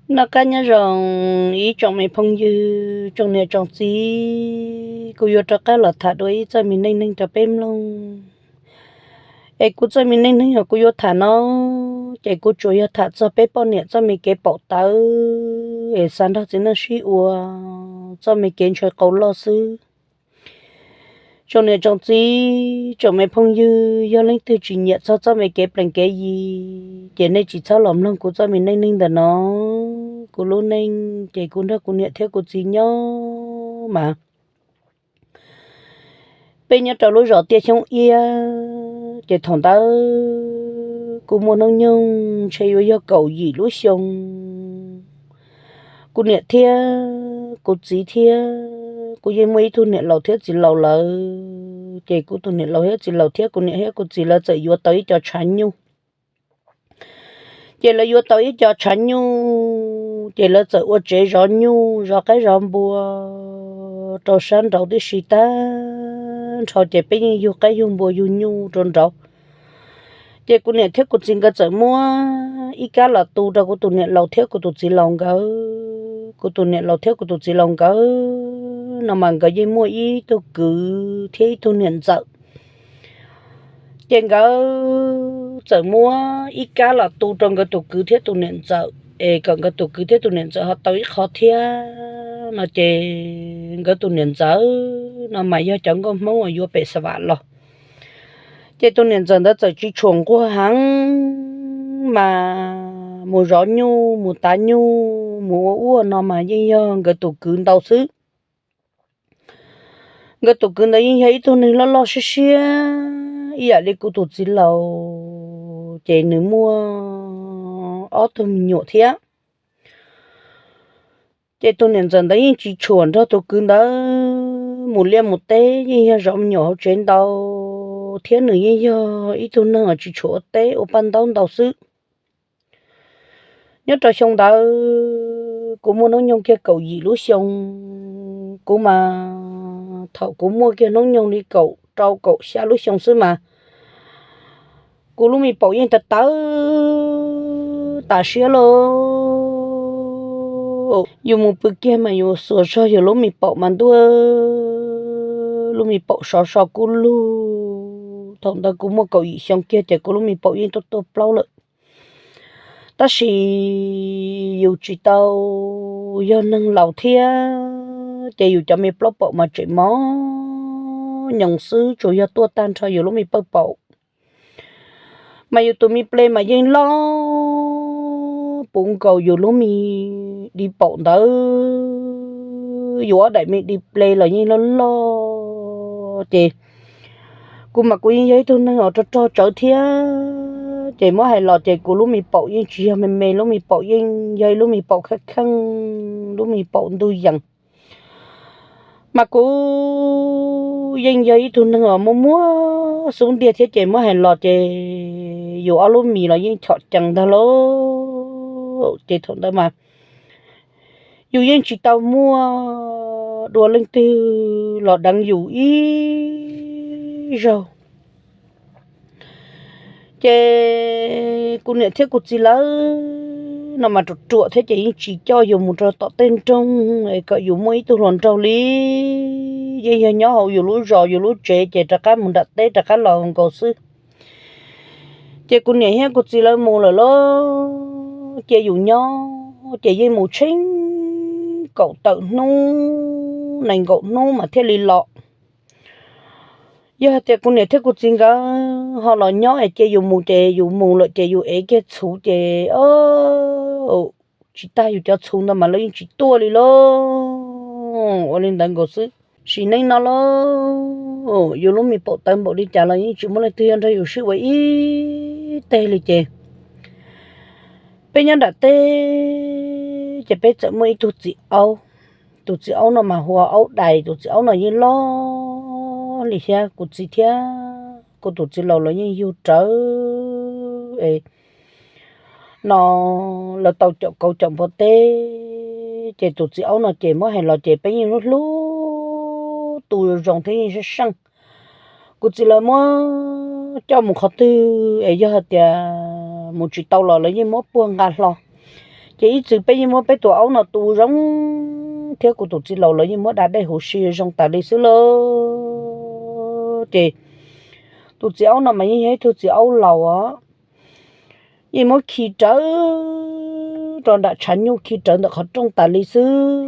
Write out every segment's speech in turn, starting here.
Noj qab nyob zoo ib tsoom me phooj ywg, tsoom niam tsoom txiv, kuv yuav rov qab los tham dua ib txoj me neej neeg rau peb mloog. Es kuv txoj me neej neeg uas kuv yuav tham no, ces kuv tsuas yog tham txog peb poj niam txoj me kev paum tawv es xav nrog txiv neej sib ua txoj me kev ntshaw qau loj xwb. Tsoom niam tsoom txiv, tsoom me phooj ywg, yog leej twg tsis nyiam txog txoj me kev plees kev yi, ces nej tsis txhob los mloog kuv txoj me neej neeg ntawm no. Kuv lub neej ces kuv nrog kuv niam thiab kuv txiv nyob mas peb nyob rau lub zos Tiaj Xyoob Iab, ces thaum ntawd kuv muaj hnub nyoog ntshe yuav yog kaum yim lub xyoo. Kuv niam thiab kuv txiv thiab kuv yeej muaj ib tug niam laus thiab txiv laus lawm, ces kuv tus niam laus thiab txiv laus thiab kuv niam thiab kuv txiv lawv txawm yuav tau ib co tshav nyuj. Ces lawv yuav tau ib co tshav nyuj, ces lawv txawm ua tsev zov nyuj zov qaib zov npua rau sab nraud tib si tag nrho, ces peb yeej yug qaib yug npua yug nyuj rau nraud. Ces kuv niam thiab kuv txiv nkawd txawm muab ib kab los tu rau kuv tus niam laus thiab kuv tus txiv laus nkawd. Kuv tus niam laus thiab kuv tus txiv laus nkawd no mas nkawd yeej muaj ib tug kwv thiab ib tug niam ntxawm. Ces nkawd txawm muab ib kab los tu rau nkawd tus kwv thiab tus niam ntxawm, es kom nkawd tus kwv thiab tus niam ntxawm ho tau ib qho thiab no. Ces nkawd tus niam ntxawm no mas yog cov nkauj Hmoob uas yuav pem Xa Vam los. Ces tus niam ntxawm ntawd txawm tsis tshua nquag heev mas mus zov nyuj, mus tav nyuj, mus ua ub ua no mas yeej yog nkawd tus kwv ntau xwb. Nkawd tus kwv ntawd yeej yog ib tug neeg loj loj siab siab ib yam li kuv tus txiv laus, ces nws muaj ob tug me nyuam thiab. Ces tus niam ntxawm ntawd yeej tsis tshua nrog tus kwv ntawd mus liaj mus teb, yeej yog zov me nyuam hauv tsev ntau, thiab nws yeej yog ib tug neeg uas tsis tshua ua teb ua paj ntaub ntau xwb. Nyob rau xyoo ntawd kuv muaj hnub nyoog kiag kaum yim lub xyoo, kuv mas thaum kuv muaj kiag hnub nyoog li kaum rau kaum xya lub xyoo xwb mas kuv lub me paum yeej tawv tawv tas siab lauj. Yus mus pw kiag mas yus xuas zog yus lub me paum mas ntuj, lub me paum sov so kub lug. Thaum ntawd kuv muaj kaum yim xyoo kiag ces kuv lub me paum yeej tuaj tuaj plaub lawm. Tab sis yus tsis tau yog neeg laus thiab, ces yus cov me plaub paum mas tseem mos nyoos xwb, tsuas yog tuaj tag nrho yus lub me pawj paum. Mas yus tus me ple mas yeej loj puv nkaus yus lub me di paum ntawd, yus ob daim me di ple los yeej loj loj. Ces kuv mas kuv yeej yog ib tug neeg uas rog rog tsawv thiab, ces muab hais los ces kuv lub me paum yeej tsis yog me me, lub me paum yeej yog ib lub me paum kheej kheej, lub me paum ntuj yees. Mas kuv yeej yog ib tug neeg uas muaj muaj xub ntiag thiab, ces muab hais los ces yus ob lub mis los yeej chom cees ntag lauj. Ces thaum ntawd mas yus yeej tsis tau muaj dua leej twg los deev yus ib zaug. Ces kuv niam thiab kuv txiv lawv no mas ruam ruam thiab, ces yeej tsis coj yus mus rau tom tej nroog es kom yus muaj ib tug hluas nraug li. Yeej yog nyob hauv yus lub zos yus lub tsev, ces rov qab mus nram teb rov qab los nkaus xwb. Ces kuv niam thiab kuv txiv lawv mus lawm lauj, ces yus nyob ces yeej mus tsheej kaum tawm hnub nees nkaum hnub mas thiaj li los. Yog hais tias kuv niam thiab kuv txiv nkawd ho los nyob es cia yus mus, ces yus mus lawm ces yus ev kiag txhuv ces tsis tag yus cov txhuv ntawd mas lawv yeej tsis tuaj li lauj. Ua li ntawd nkaus xwb. Sim neej no lauj, yus lub me paum tawv npaum li cas los yeej tsis muaj leej twg yuav nrog yus sib ua ib teg li. Ces peb nyob nram teb, ces peb txawm muaj ib tug txiv aub. Tus txiv aub no mas hu ua Aub Dais. Tus txiv aub no yeej loj li thiab, kuv txiv thiab kuv tus txiv laus los yeej yug rawv no, lawv tau caum kauv caum npua teb. Ces tus txiv aub no ces muab hais los ces peb yeej hlub hlub tu zoo thiab yeej sab seej. Kuv txiv lawv muab coj mus qhov twg es yog hais tias mus tsis tau los lawv yeej muab puag nqa hlo. Ces ib txwm peb yeej muab peb tus aub no tu zoo thiab kuv tus txiv laus lawv yeej muab da dej huv si zoo tas li xwb lauj. Ces tus txiv aub no mas yeej yog ib tug txiv aub laus os, yeej muab khi rawv rau nram tshav nyuj, khi rawv ntawm qhov rooj tas li xwb.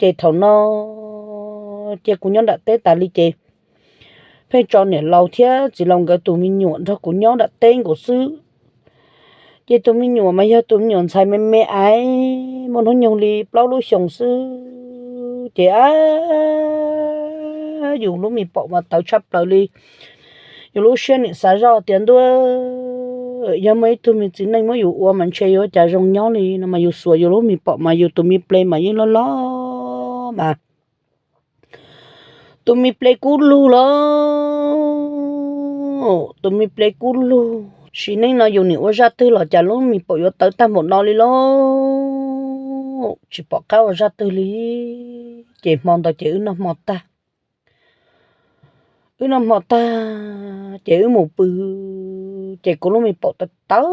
Ces thaum no ces kuv nyob nram teb tas li ces pheej tso niam laus thiab txiv laus nkawd tus me nyuam nrog kuv nyob nram teb nkaus xwb. Ces tus me nyuam mas yog tus me nyuam ntxhais me me aiv, muaj hnub nyoog li plaub lub xyoos xwb. Ces a, yus lub me paum mas tawv tshaj plaws li. Yus lub siab nim xav zoj tias ntuj, yog muaj ib tug me txiv neej muab yus ua mas ntshe yuav cas zoo nyob li no mas yus xuas yus lub me paum mas yus tus me ple mas yeej loj loj mas tus me ple kub lug lawm, tus me ple kub lug. Sim neej no yus nim ua zaj twg los cas lub me paum yuav tawv tag npaum no li lauj, tsis pom qab ua zaj twg li. Ces hmo ntawd ces wb noj hmo tag, wb noj hmo tag ces wb mus pw, ces kuv lub me paum tawv tawv,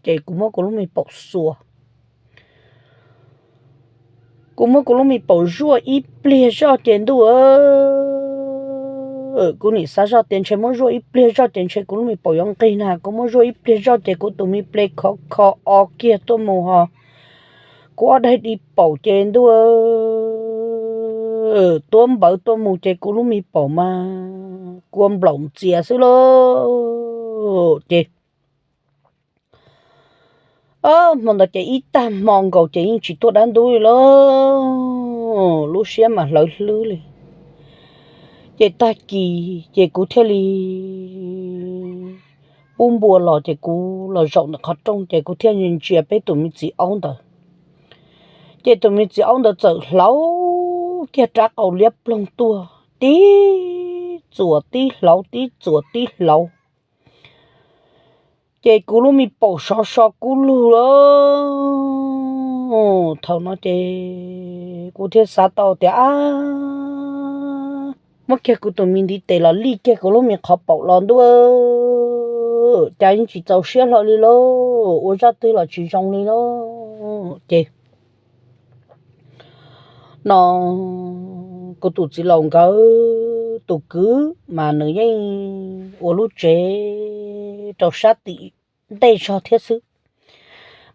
ces kuv muab kuv lub me paum xuas. Kuv muab kuv lub me paum zuaj ib pliag zoj ces ntuj, kuv nim xav zoj tias ntshe muab zuaj ib pliag zoj ces ntshe kuv lub me paum yuav nqig na. Kuv muab zuaj ib pliag zoj ces kuv tus me ple khov kho o kiag tuaj mus ho. Kuv ob daim di paum ces ntuj, tuab npawv tuaj mus ces kuv lub me paum mas kua nplaum ntxias xwb lauj. Ces hmo ntawd ces ib tag hmo nkaus ces yeej tsis tuaj dab ntub li lauj, lub siab mas hlawv hlwb li. Ces tag kis ces kuv thiaj li pub npua los ces kuv los zaum ntawm qhov rooj ces kuv thiaj ntsia peb tus me txiv aub ntawd. Ces tus me txiv aub ntawd txawm hlauv kiag rab qau liab ploog tuaj, tib txuas tib hlauv, tib txuas tib hlauv. Ces kuv lub me paum sov so kub lug lawm. Thaum no ces kuv thiaj xav tau tias, ab, muab kiag kuv tus me ntiv tes los lij kiag kuv lub me qhov paum los ntuj, cas yeej tsis txaus siab hlo li lauj, ua zaj twg los tsis zoo li lauj. Ces no kuv tus txiv laus nkawd tus kwv mas nws yeej ua lub tsev rau sab tim ntej zog thiab xwb,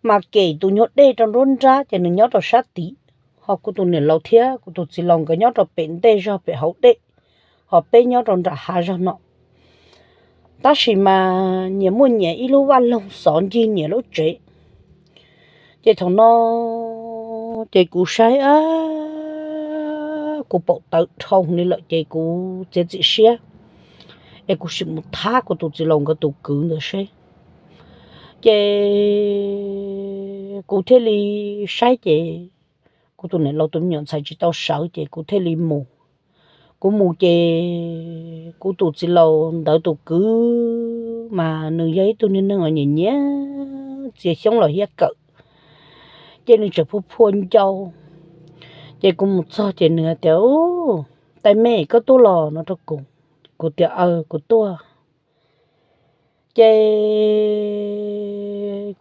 mas kem tus nyuag dej rau nruab nrab ces nws nyob rau sab tim, ho kuv tus niam laus thiab kuv tus txiv laus nkawd nyob rau pem ntej zog pem hauv dej, ho peb nyob rau nram hav zog no. Tab sis mas nyias muaj nyias ib lub vaj loog xov ncig nyias lub tsev. Ces thaum no ces kuv saib, kuv paum tawv dhau li lawm ces kuv txiav txim siab es kuv sim mus thab kuv tus txiv laus nkawd tus kwv ntawd seb. Ces kuv thiaj li saib ces kuv tus niam laus tus me nyuam ntxhais tsis tau sawv ces kuv thiaj li mus. Kuv mus ces kuv tus txiv laus ntawd tus kwv mas nws yog ib tug niag neeg uas nyiam nyiam txiav xyoob los hiab kawm, ces nws tseem phua phua ncau. Ces kuv mus txog ces nws hais tias, Ub, tais me, koj tuaj los? No rau kuv. Kuv tias, Aw, kuv tuaj. Ces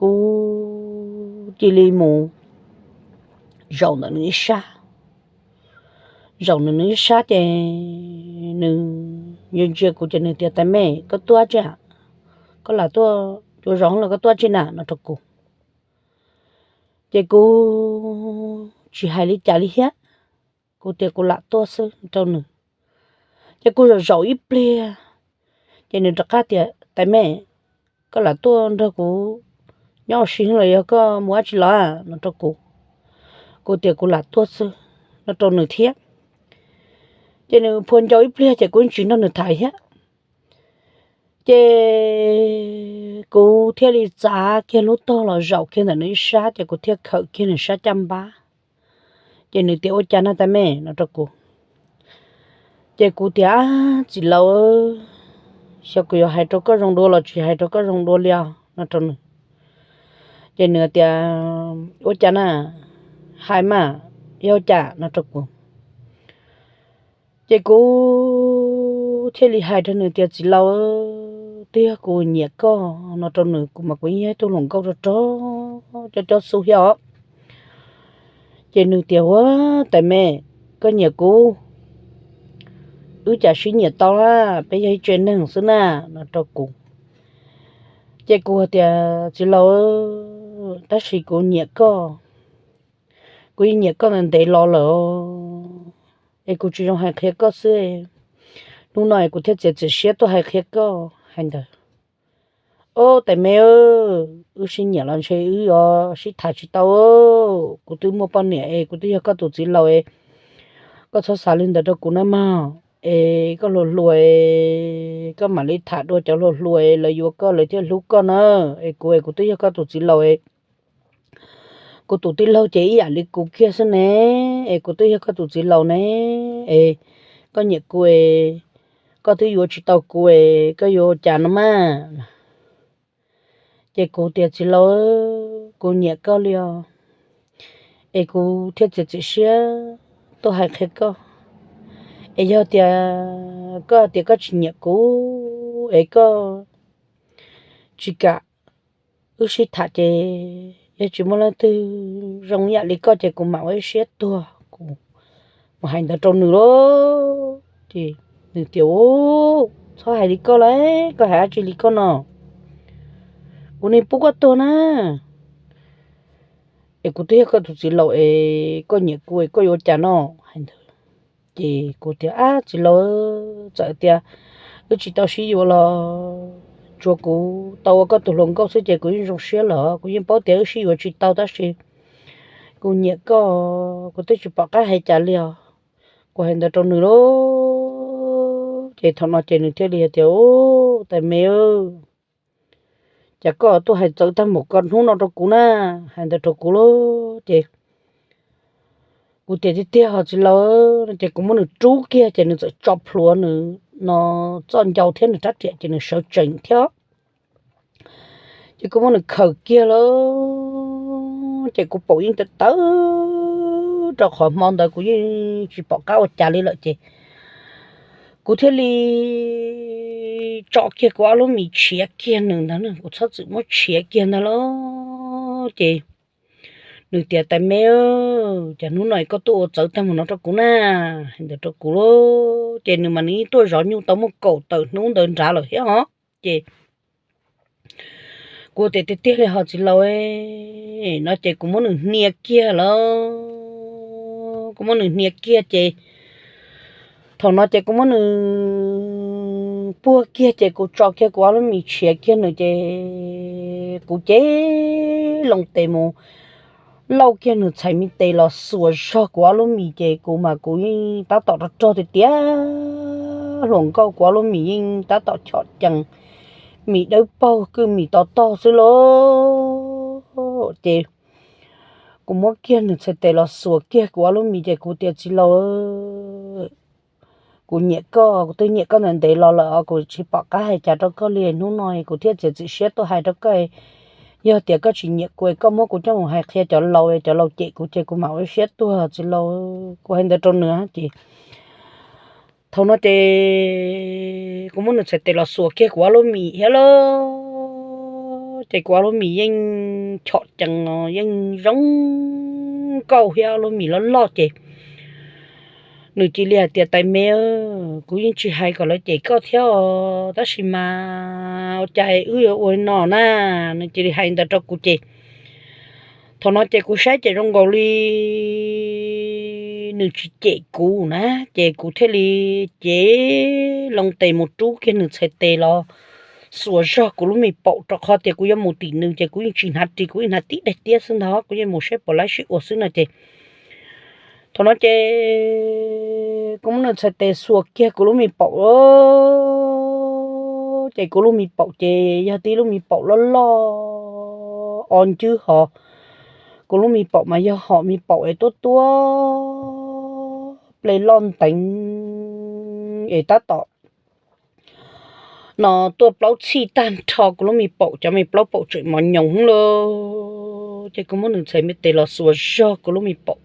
kuv cia li mus zaum ntawm nws ib sab. Zaum ntawm nws ib sab ces nws ntsia ntsia kuv ces nws tias, Tais me, koj tuaj tsi? Koj lam tuaj cuav zos los koj tuaj tsi na? No rau kuv. Ces kuv tsis hais li cas li thiab, kuv tias kuv lam tuaj xwb rau nws. Ces kuv zaum zaum ib pliag, ces nws rov qab tias, Tais me, koj lam tuaj nrog kuv nyob ua si los yog koj mus dab tsi los? No rau kuv. Kuv tias kuv lam tuaj xwb, no rau nws thiab. Ces nws phua ncau ib pliag ces kuv tsis nrog nws tham thiab. Ces kuv thiaj li txav kiag lub tog los zaum kiag ntawm nws ib sab ces kuv thiaj khawm kiag nws sab caj npab. Ces nws tias, Ua cas na tais me? No rau kuv. Ces kuv tias, Txiv laus, xyov kuv yuav hais rau koj zoo dua los tsis hais rau koj zoo dua li os, no rau nws. Ces nws tias, Ua cas na? Hais mas, yog ua cas? No rau kuv. Ces kuv thiaj li hais rau nws tias, Txiv laus, twb yog kuv nyiam koj no rau nws, kuv mas kuv yeej yog ib tug hluas nkauj rog rog cov cov xub thiab os. Ces nws tias, Ua, tais me, koj nyiam kuv, wb cas sib nyiam tau na, peb yog ib tsev neeg xwb na, no rau kuv. Ces kuv hais tias, Txiv laus, tab sis kuv nyiam koj, kuv yeej nyiam koj ntev ntev los lawm, es kuv tsis zoo hais qhia koj xwb. Hnub no es kuv thiaj txiav txim siab tuaj hais qhia koj hais ntawd. Ob, tais me, wb sib nyiam los ntshe wb yuav sib tham tsis tau. Kuv twb muaj poj niam es kuv twb yog koj tus txiv laus es koj txhob xav li ntawd rau kuv na mog. Es koj hluas hluas es koj mam li tham dua cov hluas hluas es lawv yuav koj lawv thiaj hlub koj na. Es kuv es kuv twb yog koj tus txiv laus es kuv tus tij laug ces ib yam li kuv kiag xwb ne, es kuv twb yog koj tus txiv laus ne, es koj nyiam kuv es koj twb yuav tsis tau kuv es koj yuav ua cas no mas. Ces kuv tias, Txiv laus, kuv nyiam koj li os, es kuv thiaj txiav txim siab tuaj hais qhia koj. Es yog tias koj tias koj tsis nyiam kuv es koj tsis kam wb sib tham ces yog tsis muaj leej twg zoo yam li koj ces kuv mam ua ib siab tuag. Kuv mus hais ntawd rau nws lauj. Ces nws tias, Ub, txhob hais li koj lauj, koj hais dab tsi li koj no? Kuv niag pub koj tuag na. Es kuv twb yog koj tus txiv laus es koj nyiam kuv es koj yuav ua cas no? Hais ntawd ces kuv tias, Ab, txiv laus, txawm tias wb tsis tau sib yuav los tsuas kuv tau ua koj tus hluas nkauj xwb ces kuv yeej zoo siab lawm. Kuv yeej paub tias wb sib yuav tsis tau tab sis kuv nyiam koj, kuv twb tsis pom qab hais cas li os. Kuv hais ntawd rau nws lauj. Ces thaum no ces nws thiaj li hais tias, Ub, tais me, cas koj tuaj hais txawv tag npaum ko hnub no rau kuv na? Hais ntawd rau kuv lauj. Ces kuv tias, Tiag tiag hos txiv laus. Ces kuv muab nws rub kiag ces nws txawm tso plhuav nws no txoj ncau thiab nws rab riam ces nws sawv tsees thiab. Ces kuv muab nws khaws kiag lawm ces kuv paum yeej tawv tawv rau qhov hmo ntawd kuv yeej tsis pom qab ua cas li lawm ces kuv thiaj li tso kiag kuv ob lub mis tshiav kiag nws ntag, kuv txhob txwm muab tshiav kiag ntag lauj. Ces nws tias, Tais me, cas hnub no koj tuaj ua txawv tag mus no rau kuv na? Hais ntawd rau kuv lauj. Ces nws mas nws yeej tuaj zov nyuj tau muaj kaum tawm hnub ntawd nrad lawm thiab os. Ces kuv tias, Tiag tiag li hos txiv laus no. Ces kuv muab nws hnia kiag lawm, kuv muab nws hnia kiag ces thaum no ces kuv muab nws puag kiag ces kuv tso kiag kuv ob lub mis tshiav kiag nws ces kuv cev loo tes mus lauj kiag nws txhais me tes los xuas zog kuv ob lub mis ces kuv mas kuv yeej tab tom rog rog tiag tiag, hluas nkauj kuv ob lub mis yeej tab tom chom cees, mis dawb paug kwj mis to tog xwb lauj. Ces kuv muab kiag nws txhais tes los xuas kiag kuv ob lub mis ces kuv tias, Txiv laus, kuv nyiam koj, kuv twb nyiam koj ntev ntev los lawm os, kuv tsis pom qab hais cas rau koj li, hnub no kuv thiaj txiav txim siab tuaj hais rau koj. Yog tias koj tsis nyiam kuv, koj muab kuv coj mus hais qhia cov laus, cov laus cem kuv ces kuv mam ua siab tuag txiv laus. Kuv hais ntawd rau nws ces thaum no ces kuv muab nws txhais tes los xuas kiag kuv ob lub mis thiab lauj, ces kuv ob lub mis yeej chom cees, yeej zoo nkauj thiab ob lub mis loj loj ces nws cia li hais tias, Tais me, kuv yeej tsis hais kom lawv cem koj thiab os, tab sis mas ua cas wb yuav ua li no na? Nws cia li hais ntawd rau kuv ces thaum no ces kuv saib ces zoo nkaus li nws tsis cem kuv na, ces kuv thiaj li cev loo tes mus rub kiag nws txhais tes los xuas zog kuv lub me paum, rau qhov tias kuv yuav mus tim nws ces kuv yeej tsis hnav ris, kuv yeej hnav tib daim tiab xwb ntag, kuv yeej mus saib puas laib sib ua xwb no ces thaum no ces kuv muab nws txhais tes xuas kiag kuv lub me paum, ces kuv lub me paum ces yog tib lub me paum loj loj o ncwb hos, kuv lub me paum mas yog hom me paum es tuab tuab, ple loj nteev es tab tom no tuaj plaub txhij tag nrho kuv lub me paum, cov me plaub paum tseem mos nyoos lawm. Ces kuv muab nws txhais me tes los xuas zog kuv lub me paum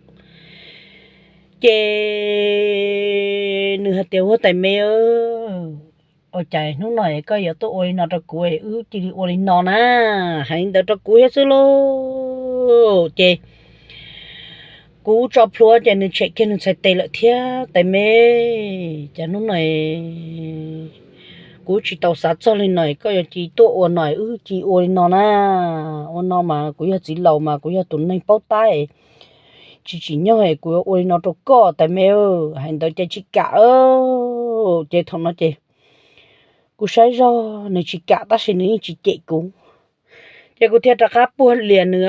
ces nws hais tias, Huab tais me, Ua cas hnub no koj yuav tuaj ua li no rau kuv, wb cia li ua li no na. Hais li ntawd rau kuv thiab xwb lauj. Ces kuv tso plhuav ces nws tshem kiag nws txhais tes lawm thiab. Tais me, cas hnub no kuv tsis tau xav txog li no, koj yuav cia li tuaj ua no, wb cia li ua li no na. Ua no mas kuv yog txiv laus mas kuv yog tus neeg paub tab, tsis tsim nyog kuv yuav ua li no rau koj tais me. Hais ntawd ces tsis kam. Ces thaum no ces kuv saib zog nws tsis kam tab sis nws yeej tsis cem kuv, ces kuv thiaj rov qab puag lias nws,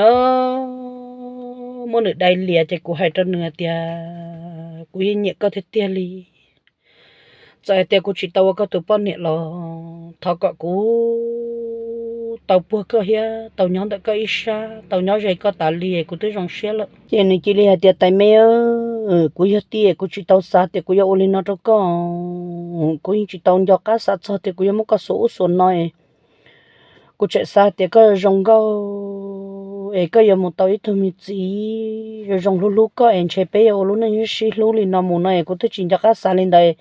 muab nws dai lias ces kuv hais rau nws tias, kuv yeej nyiam koj tiag tiag li. Txawm hais tias kuv tsis tau ua koj tus poj niam los thov kom kuv tau puag koj thiab tau nyob ntawm koj ib sab, tau nyob ze koj tas li kuv twb zoo siab lawm. Ces nws cia li hais tias, tais me, kuv yog tij kuv tsis tau xav tias kuv yuav ua li no rau koj. Kuv yeej tsis tau nco qab xav txog tias kuv yuav muab koj xuas ub xuas no. Kuv tseem xav tias koj zoo nkauj es koj yuav mus tau ib tug me txiv zoo zoo hlub hlub koj es ntshe peb yuav ua lub neej sib hlub li no mus no es kuv twb tsis nco qab xav li ntawd.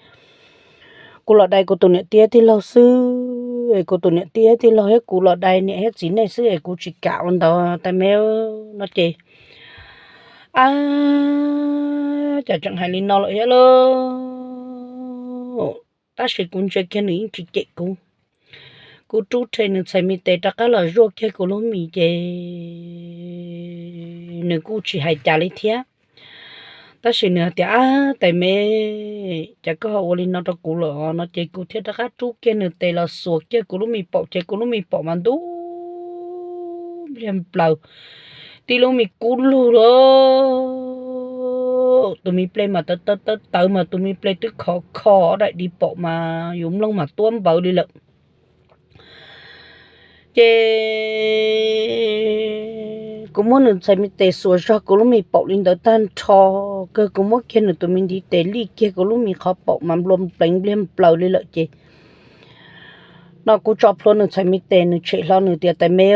Kuv los dai kuv tus niam tij tij laug xwb es kuv tus niam tij tij laug thiab kuv los dai niam thiab txiv nej xwb es kuv tsis kam ua ntawd tais me no ces, ab, cas tseem hais li no lawm thiab lauj. Tab sis kuv ntsia kiag nws yeej tsis cem kuv. Kuv rub rhe nws txhais me tes rov qab los zuaj kiag kuv lub mis ces nws kuj tsis hais cas li thiab. Tab sis nws hais tias, ab tais me, cas koj ho ua li no rau kuv lawm no ces kuv thiaj rov qab rub kiag nws tes los xuas kiag kuv lub me paum ces kuv lub me paum mas ntub npliag nplaws, tib lub me kub lug lawm. Tus me ple mas tawv tawv tawv mas tus me ple twb khov kho, ob daim di paum mas yus mloog mas tuab npawv li lawm. Ces kuv muab nws txhais me tes xuas zog kuv lub me paum li ntawd tag nrho, kawg kuv muab kiag nws tus me ntiv tes lij kiag kuv lub me qhov paum mas nplua pleev npliag nplaws li lawm ces no kuv tso plhuav nws txhais me tes nws tshem hlo nws tias, tais me,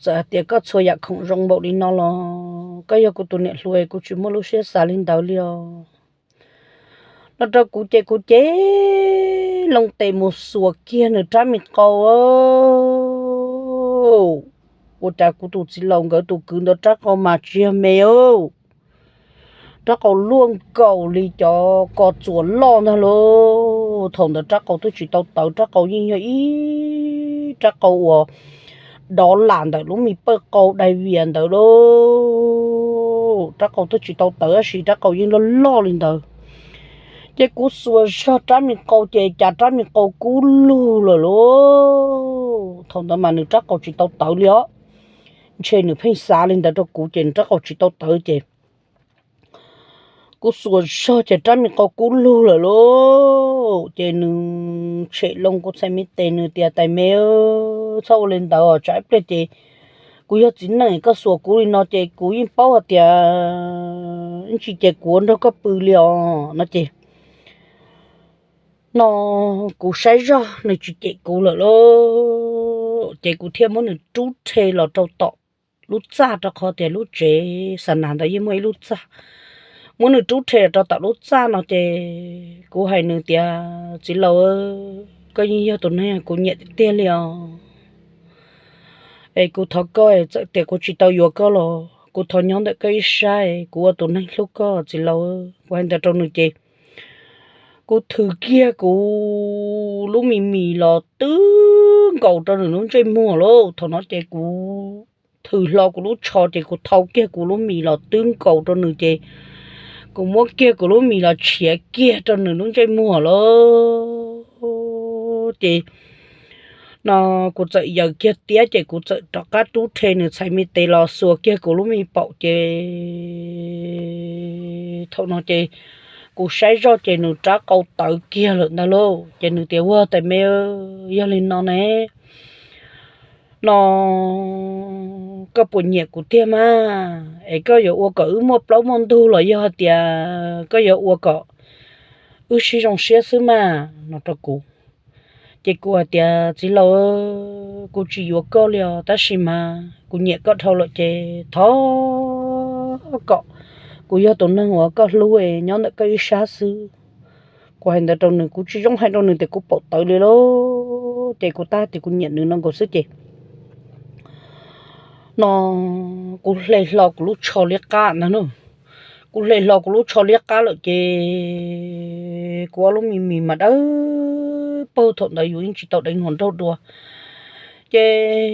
txawm hais tias koj txhua yam khoom zoo npaum li no los koj yog kuv tus niam hluas kuv tsis muaj lub siab xav li ntawd li os. No rau kuv ces kuv ces loo tes mus xuas kiag nws rab me qau. Ua cas kuv tus txiv laus nkawd tus kwv ntawd rab qau mas tsis yog me, rab qau luaj nkaus li cov ko txuas loj ntag lauj. Thaum ntawd rab qau twb tsis tau tawv, rab qau yeej yog ib rab qau uas dov lam ntawm lub me pawj qau dai vias ntawd lauj. Rab qau twb tsis tau tawv tab sis rab qau yeej loj loj li ntawd. Ces kuv xuas zog rab me qau ces cas rab me qau kub lug lawm lauj. Thaum ntawd mas nws rab qau tsis tau tawv li os. Ntshe nws pheej xav li ntawd rau kuv ces nws rab qau tsis tau tawv ces kuv xuas zog ces rab me qau kub lug lawm lauj. Ces nws tshem loo kuv txhais me tes nws tias, tais me, txhob ua li ntawd tsam ib pliag ces kuv yog txiv neej koj xuas kuv li no ces kuv yeej paub hais tias ib ntsis ces kuv ua nrog koj pw li os no ces no kuv saib zog nws tsis cem kuv lawm lauj. Ces kuv thiaj muab nws rub rhe los rau tom lub txaj rau qhov tias lub tsev xa nas ntawd yeej muaj ib lub txaj. Muab nws rub rhe los rau tom lub txaj no ces kuv hais nws tias, txiv laus, koj yeej yog tus neeg kuv nyiam tiag tiag li os. Es kuv thov koj, txawm tias kuv tsis tau yuav koj los kuv thov nyob ntawm koj ib sab, kuv ua tus neeg hlub koj txiv laus. Kuv hais ntawd rau nws ces kuv thws kiag kuv lub me mis los twb nkaus rau nws lub ntsej muag lauj. Thaum no ces kuv thws hlo kuv lub tsho ces kuv thau kiag kuv lub mis los twb nkaus rau nws ces kuv muab kiag kuv lub mis los tshiav kiag rau nws lub ntsej muag lauj. Ces no kuv txawm yaws kiag tiab ces kuv txawm rov qab rub rhe nws txhais me tes los xuas kiag kuv lub me paum ces thaum no ces kuv saib zoj ces nws rab qau tawv kiag lawm ntag lauj. Ces nws tias, ua tais me, yog li no ne, no koj puas nyiam kuv tiag mas? Es koj yuav ua kom wb muaj plaub muaj ntug los yog hais tias koj yuav ua kom wb sib zoo siab xwb mas no rau kuv. Ces kuv hais tias, txiv laus, kuv tsis yuav koj li os, tab sis mas kuv nyiam koj dhau lawm ces thov kom kuv yog tus neeg uas koj hlub es nyob ntawm koj ib sab xwb. Kuv hais ntawd rau nws, kuv tsis zoo hais rau nws tias kuv paum tawv li lauj. Ces kuv tab tias kuv nyiam nws no nkaus xwb ces no kuv hle hlo kuv lub tsho liab qab ntag no. Kuv hle hlo kuv lub tsho liab qab lawm ces kuv ob lub me mis mas dawb paug, thaum ntawd yus yeej tsis tau deev hluas nraug dua. Ces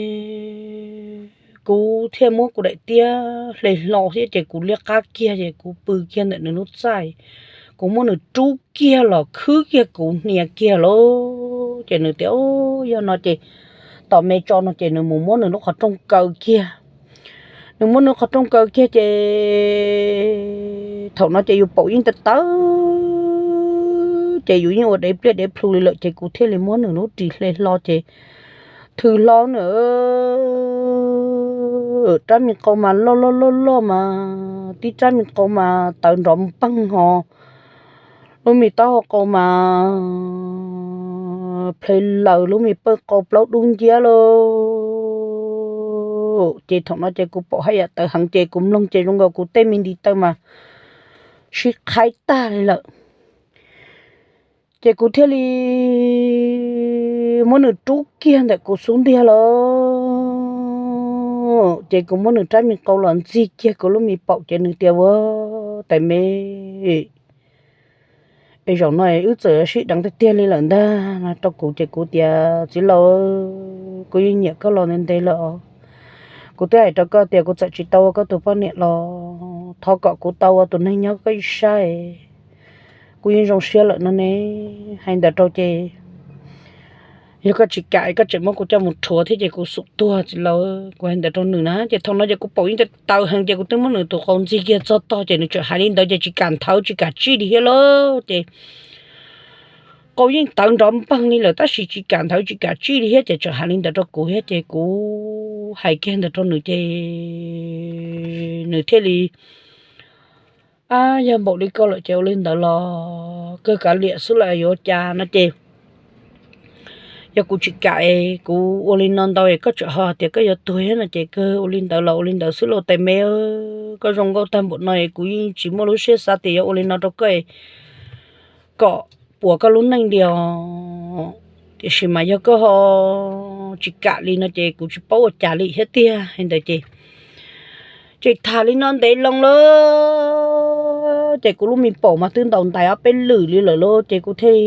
kuv thiaj muab kuv daim tiab hle hlo thiab ces kuv liab qab kiag ces kuv pw kiag ntawm nws lub txaj. Kuv muab nws rub kiag los khwb kiag kuv hnia kiag lauj. Ces nws tias, Yog no ces tom me tso no ces nws mus muab nws lub qhov rooj kaw kiag. Nws muab nws qhov rooj kaw kiag ces thaum no ces yus paum yeej tawv tawv ces yus yeej ua dev pliaj dev plhu li lawm ces kuv thiaj li muab nws lub ris hle hlo ces thwm hlo nws rab me qau mas loj loj loj loj mas tib rab me qau mas tawv nrov npeeg ho lub me taub hau qau mas ple laws, lub me pawj qau plaub dub nciab lauj. Ces thaum no ces kuv paum haj yam tawv heev ces kuv mloog ces zoo nkaus kuv tej me ntiv taw mas sib qhaib tag li lawm. Ces kuv thiaj li muab nws rub kiag ntawm kuv xub ntiag lawm. Ces kuv muab nws rab me qau los ntxig kiag kuv lub me paum ces nws tias, Ua tais me, es zaum no wb txawm sib deev tiag tiag li lawm ntag no rau kuv. Ces kuv tias, Txiv laus, kuv yeej nyiam koj los ntev ntev lawm os. Kuv twb hais rau koj tias kuv txawm tsis tau ua koj tus poj niam los thov kom kuv tau ua tus neeg nyob koj ib sab, kuv yeej zoo siab lawm no ne. Hais ntawd rau ces yog koj tsis kam koj tseem muab kuv coj mus rhuav thiab ces kuv xum tuag txiv laus. Kuv hais ntawd rau nws na ces thaum no ces kuv paum yeej tawv heev ces kuv twb muab nws tus qau ntxig kiag txog tog ces nws tseem hais li ntawd ces tsis kam nthawv tsis kam tsij li thiab lauj. Ces qau yeej tawv nrov npeeg li lawm tab sis tsis kam nthawv tsis kam tsij li thiab ces tseem hais li ntawd rau kuv thiab ces kuv hais kiag ntawd rau nws ces nws thiaj li, Ab, yog npaum li koj lawm ces ua li ntawd los kawg kav liam xwb los yuav ua cas no ces yog kuv tsis kam es kuv ua li no ntau es koj tseem ho tias koj yuav tuag thiab no ces kawg ua li ntawd los ua li ntawd xwb lauj tais me. Koj zoo nkauj tag npaum no es kuv yeej tsis muaj lub siab xav tias yuav ua li no rau koj kom puas koj lub neej li os. Tiam sis mas yog koj ho tsis kam li no ces kuv tsis paub ua cas li thiab tiag. Hais ntawd ces tseem tham li no ntev loo lawm ces kuv lub me paum mas twb ntaus ntais ob peb lwm li lawm lauj ces kuv thiaj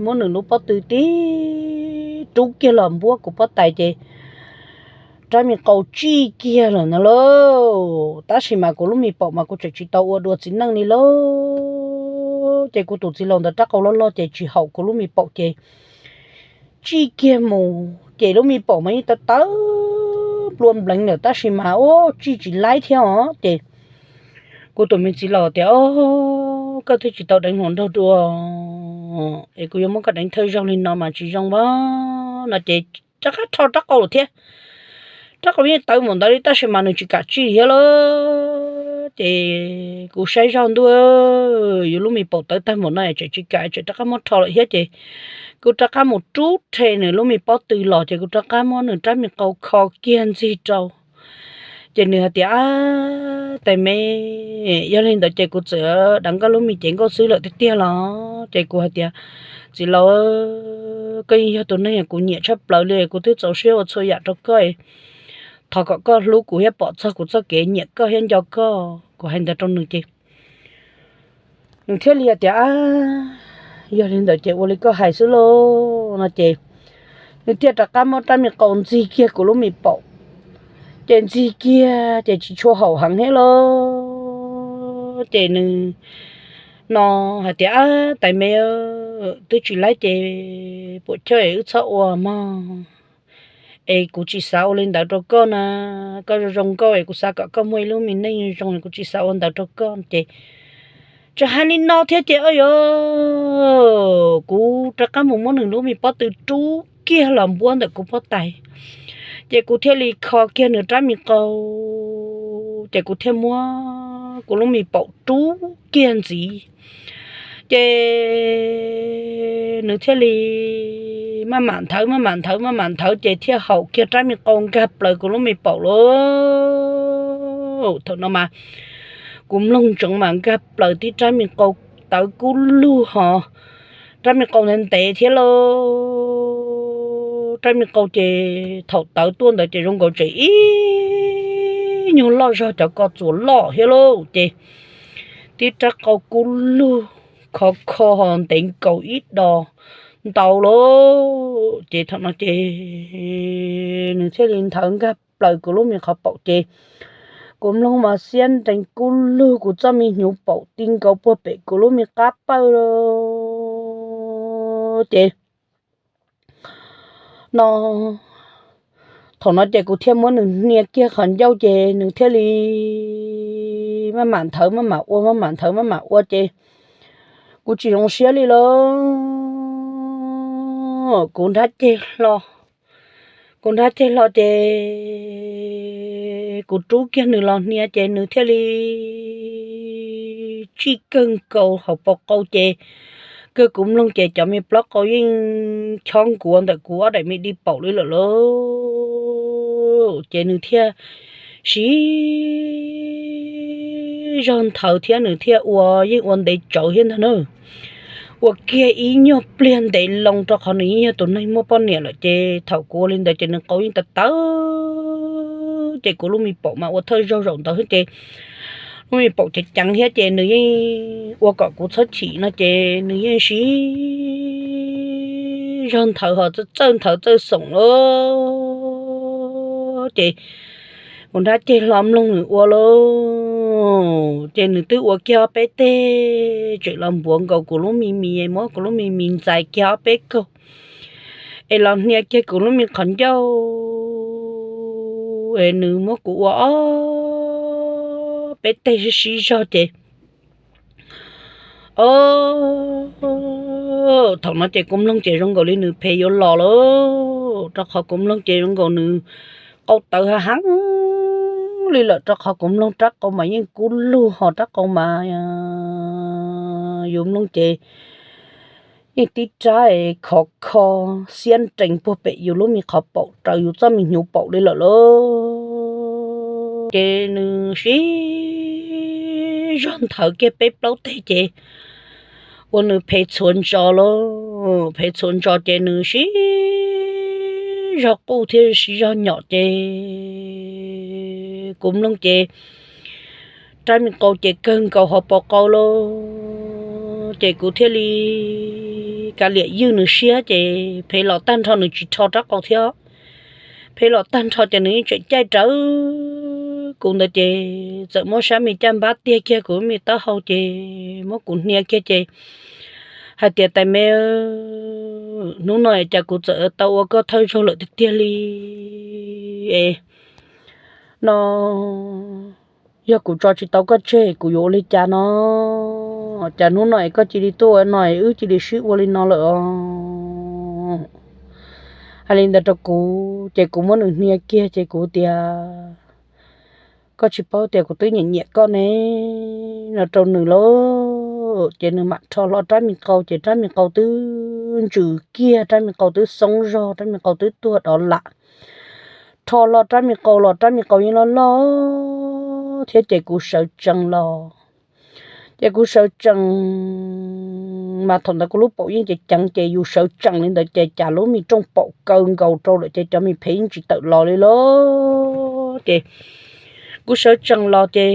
muab nws lub pob tw tib rub kiag los npuab kuv pob tais ces rab me qau tsij kiag lawm ntag lauj. Tab sis mas kuv lub me paum mas kuv tseem tsis tau ua dua txiv neej li lauj. Ces kuv tus txiv laus ntawd rab qau loj loj ces tsis haum kuv lub me paum ces tsij kiag mus ces lub me paum mas yeej tawv tawv nplua npleev lawm tab sis mas ua tsij tsis laib thiab os. Ces kuv tus me txiv laus tias, Koj twb tsis tau deev hluas nraug dua es kuv yuav muab koj deev thawj zaug li no mas tsis zoo a no ces rov qab rho rab qau lawm thiab. Rab qau yeej tawv npaum ntawd li tab sis mas nws tsis kam tsij thiab lauj. Ces kuv saib zoj ntuj, yus lub me paum tawv tag npaum no es tseem tsis kam, tseem rov qab muab rho lawm thiab ces kuv rov qab mus rub rhe nws lub me pob tw los ces kuv rov qab muab nws rab me qau kho kiag ntxig rau. Ces nws hais tias, Ab, tais me, yog li ntawd ces kuv txawm deev koj lub me cev nkauj xwb lawm tiag tiag los? Ces kuv hais tias, Txiv laus, koj yeej yog tus neeg kuv nyiam tshaj plaws li, kuv twb txaus siab ua txhua yam rau koj. Thov kom koj hlub kuv thiab pom txog kuv txoj kev nyiam koj thiab nco koj. Kuv hais ntawd rau nws ces nws thiaj li hais tias, Yog li ntawd ces ua li koj hais xwb lauj no ces nws thiaj rov qab muab rab me qau ntxig kiag kuv lub me paum. Ces ntxig kiag ces tsis tshua haum heev thiab lauj. Ces nws no hais tias, Ab, tais me, twb tsis laib ces puam chawj es wb txhob ua mog. Es kuv tsis xav ua li ntawd rau koj na. Koj zoo zoo nkauj es kuv xav kom koj muaj ib lub me neej zoo zoo es kuv tsis xav ua ntawd rau koj. Ces tseem hais li no thiab ces, o yos, kuv rov qab mus muab nws lub me pob tw rub kiag los npuab ntawm kuv pob tais. Ces kuv thiaj li kho kiag nws rab me qau, ces kuv thiaj muab kuv lub me paum rub kiag ntxiv. Ces nws thiaj li maj mam nthawv maj mam nthawv maj mam nthawv ces thiaj haum kiag rab me qau nkag plaws kuv lub me paum lauj. Thaum no mas kuv mloog ntsoov mas nkag plaws tib rab me qau tawv kub lug ho rab me qau ntev ntev thiab lauj. Rab me qau ces thaum tawv tuaj ntawd ces zoo nkaus tseem ib nyuag loj zog cov ko txuas loj thiab lauj. Ces tib rab qau kub lug khov kho ho ntev nkaus ib do ntau lauj. Ces thaum no ces nws thiaj li nthawv nkag plaws kuv lub me qhov paum ces kuv mloog mas xiab nrees kub lug, kuv txoj me hnyuv paum ti nkaus puag pem kuv lub me qab pawj lauj. Ces no, thaum no ces kuv thiaj muab nws hnia kiag qhov ncauj ces nws thiaj li maj mam nthawv maj mam ua, maj mam nthawv maj mam ua ces kuv tsis zoo siab li lauj. Kuv nrab ceg hlo, kuv nrab ceg hlo ces kuv rub kiag nws los hnia ces nws thiaj li tsij kawg nkaus hauv paus qau ces kawg kuv mloog ces cov me plaub qau yeej chob nkuav ntawm kuv ob daim me di paum li lawm lauj. Ces nws thiaj siv zog nthawv thiab nws thiaj ua, yeej ua ntev tsawv thiab ntag na. Ua kiag ib nyuag pliag ntev loo rau qhov nws yeej yog tus neeg muaj poj niam lawm ces thaum kuv ua li ntawd ces nws qau yeej tawv tawv ces kuv lub me paum mas ua thawj zaug zaum ntawd ces lub me paum ceev ceev thiab ces nws yeej ua kom kuv txhob chim no ces nws yeej siv zog nthawv ho txawj nthawv txawj xoom lauj. Ces kuv nrab ceg hlo mloog nws ua lauj, ces nws twb ua kiag ob peb teg tseem los npuav nkaus kuv lub me mis, muab kuv lub me mis ntxais kiag ob peb kaug es los hnia kiag kuv lub me qhov ncauj es nws muab kuv ua ob peb teg sib sib zog ces o, thaum no ces kuv mloog ces zoo nkaus li nws phem yuav los lauj, rau qhov kuv mloog ces zoo nkaus nws qau tawv heev li lawm, rau qhov kuv mloog rab qau mas yeej kub lug ho rab qau mas yus mloog ces yeej tib rab khov kho xiab nrees puag pem yus lub me qhov paum raws yus txoj me hnyuv paum li lawm lauj. Ces nws siv zog nthawv kiag peb plaub teg ces ua nws phem txhuav ntsos lauj, phem txhuav ntsos ces nws siv zog quj thiab siv zog nyom ces kuv mloog ces rab me qau ces kawg nkaus hauv paus qau lauj, ces kuv thiaj li kav liam ywj nws siab ces phem los tag nrho nws tsis rho rab qau thiab, phem los tag nrho ces nws yeej tseem caij rawv kuv ntawd ces txawm muab sab me caj npab tiag kiag kuv me taub hau ces muab kuv hnia kiag ces hais tias tais me, hnub no cas kuv txawm tau ua koj thawj zaug lawm tiag tiag li es no yog kuv tso tsis tau koj tseg kuv yuav ua li cas no? Cas hnub no es koj cia li tuaj ua no es wb cia li sib ua li no lawm os? Hais li ntawd rau kuv ces kuv muab nws hnia kiag ces kuv tias koj tsis paub tias kuv twb nyiam nyiam koj ne, no rau nws lauj. Ces nws mam rho hlo rab me qau ces rab me qau twb ntsws kiag, rab me qau twb xoob zog, rab me qau twb tuag dov lam. Rho hlo rab me qau los rab me qau yeej loj loj thiab ces kuv sawv tsees los ces kuv sawv tsees mas thaum ntawd kuv lub paum yeej ceev ceev ces yus sawv tsees li ntawd ces cas lub me rooj paum kaw nkaus rau lawm ces cov me phem yeej tsis tawm los li lauj. Ces kuv sawv tsees los ces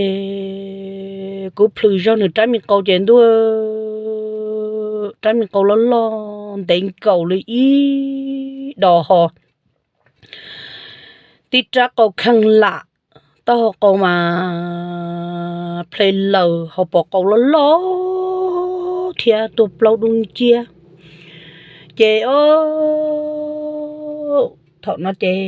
kuv plhws zog nws rab me qau ces ntuj, rab me qau loj loj ntev nkaus li ib do ho, tib rab qau kheej lam, taub hau qau mas ple laws, hauv paus qau loj loj thiab tuaj plaub dub nciab. Ces o, thaum no ces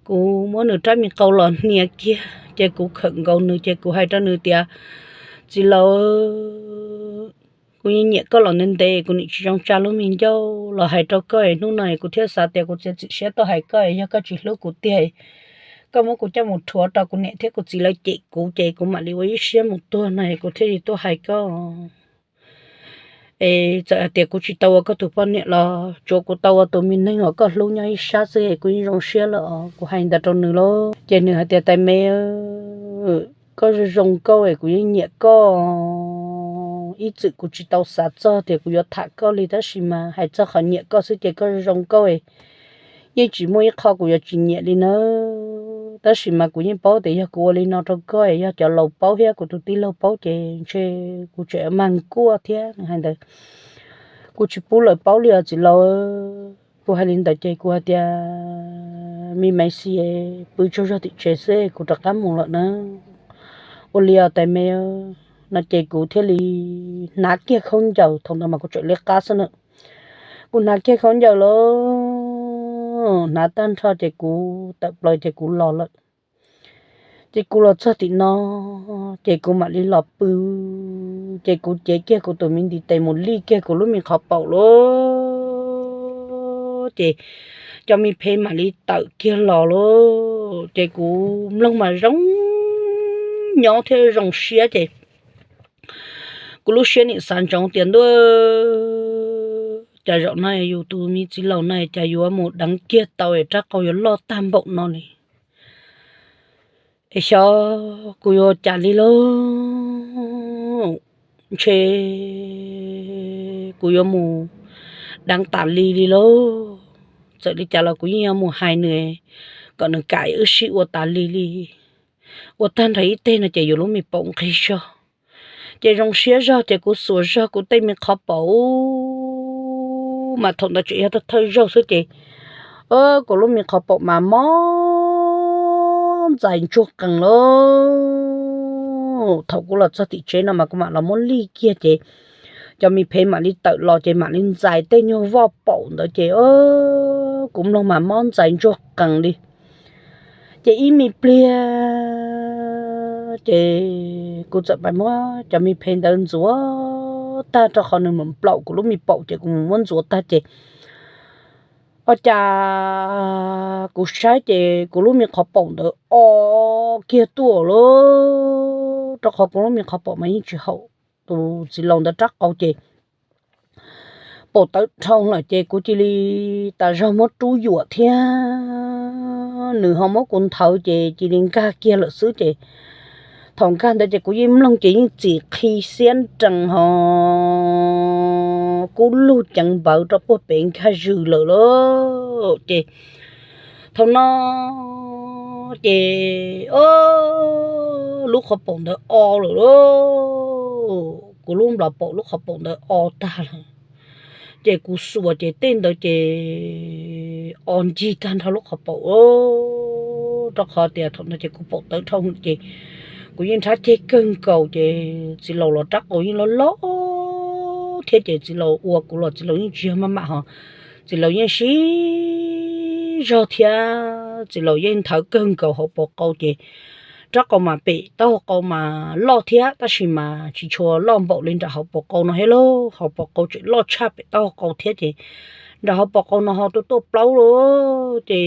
kuv muab nws rab me qau los hnia kiag ces kuv khawm nkaus nws ces kuv hais rau nws tias, txiv laus, kuv yeej nyiam koj los ntev ntev, kuv nim tsis zoo tsa lub me ncauj los hais rau koj es hnub no kuv thiaj xav tias kuv txiav txim siab tuaj hais koj, yog koj tsis hlub kuv tiag, koj muab kuv coj mus rhuav rau kuv niam thiab kuv txiv lawv cem kuv ces kuv mam li ua ib siab mus tuag no kuv thiaj li tuaj hais koj. Es txawm hais tias kuv tsis tau ua koj tus poj niam los tsuav kuv tau ua tus me neeg uas koj hlub nyob ib sab xwb es kuv yeej zoo siab lawm os, kuv hais ntawd rau nws lauj. Ces nws hais tias, tais me, koj zoo zoo nkauj es kuv yeej nyiam koj. ib txwm kuv tsis tau xav txog tias kuv yuav tham koj li, tab sis mas hais txog qhov nyiam koj xwb ces koj zoo nkauj, yeej tsis muaj ib qho kuv yuav tsis nyiam li na. Tab sis mas kuv yeej paub tias yog kuv ua li no rau koj, yog cov laus paub thiab kuv tus tij laug paub ces ntshe kuv tseem mag kuaj thiab. Nws hais ntawd, kuv tsis pub lawv paub li os txiv laus. Kuv hais li ntawd ces kuv hais tias, me maiv xis, pw tsaug zog tim tsev xwb, kuv rov qab mus lawm na. Ua li os tais me no ces kuv thiaj li hnav kiag khaub ncaws, thaum ntawd mas kuv tseem liab qab xwb na. Kuv hnav kiag khaub ncaws lawm, hnav tag nrho ces kuv tawm plaws ces kuv los lawm. Ces kuv los txog tim no, ces kuv mam li los pw, ces kuv cev kiag kuv tus me ntiv tes mus lij kiag kuv lub me qhov paum lauj, ces cov me phem mam li tawm kiag los lauj. Ces kuv mloog mas zoo nyob thiab zoo siab ces kuv lub siab nim xav ntsoov tias ntuj, cas zaum no yus tus me txiv laus no cas yuav mus deev kiag tau es rab qau yuav loj tag npaum no li. Es xyov kuv yuav cas li lauj, ntshe kuv yuav mus deev tas li li lauj. Txawm li cas los kuv yeej yuav mus hais nws kom nws kam wb sib ua tas li li. Ua tag nrho ib teg no ces yus lub me paum nqig zog. Ces zoo siab zog ces kuv xuas zog kuv tej me qhov paum mas thaum ntawd tseem yog thawj thawj zaug xwb ces kuv lub me qhov paum mas mob ntxais ntsuag qees lauj. Thaum kuv los txog tim tsev no mas kuv mam los muab lij kiag ces cov me phem mam li tawm los ces mam li ntxais tej nyuag voj paum ntawd ces kuv mloog mas mob ntxais ntsuag qees li. Ces ib me pliag ces kuv txawm pais muab cov me phem ntawd ntxuav tag rau qhov nws mus nplaum kuv lub me paum ces kuv mus muab ntxuav tag ces ua cas kuv saib ces kuv lub me qhov paum ntawd o kiag tuaj lauj, rau qhov kuv lub me qhov paum mas yeej tsis haum tus txiv laus ntawd rab qau ces paum tawv dhau lawm ces kuv cia li tas zog muab rub yuam thiab nws ho muab kuv nthawv ces cia li nkag kiag lawm xwb ces thaum nkag ntawd ces kuv yeej mloog ces yeej txim qhi xiab nrees ho kub lug ceev npawv rau puag pem nkag zws lawm lauj. Ces thaum no ces lub qhov paum ntawd o lawm lauj, kuv lub nplos paum lub qhov paum ntawd o tag lawm. Ces kuv xuas ces tej ntawd ces o ncig tag nrho lub qhov paum, rau qhov tias thaum ntawd ces kuv paum tawv dhau ces kuv yeej nrhab ceg kawg nkaus ces txiv laus los rab qau yeej loj loj thiab ces txiv laus ua kuv los txiv laus yeej tsis yog maj mam ho txiv laus yeej sib zog thiab txiv laus yeej nthawv kawg nkaus hauv paus qau ces rab qau mas pem taub hau qau mas loj thiab tab sis mas tsis tshua loj npaum li nram hauv paus qau no thiab lauj, hauv paus qau tseem loj tshaj pem taub hau qau thiab ces nram hauv paus qau no ho tuaj tuaj plaub lauj, ces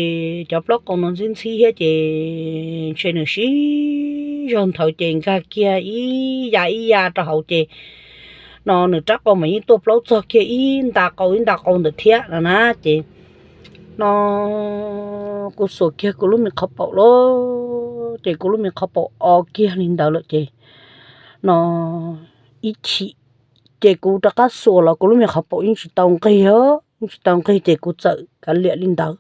cov plaub qau no ntxhib ntxhib thiab ces ntshe nws sib zog nthawv ces nkag kiag ib ya ib ya rau hauv ces no nws rab qau mas yeej tuaj plaub txog kiag ib nta qau ib nta qau ntawd thiab no na. Ces no kuv xuas kiag kuv lub me qhov paum lauj, ces kuv lub me qhov paum o kiag li ntawd lawm ces no ib chim ces kuv rov qab xuas los kuv lub me qhov paum yeej tsis tau nqig os, yeej tsis tau nqig ces kuv txawm kav liam li ntawd.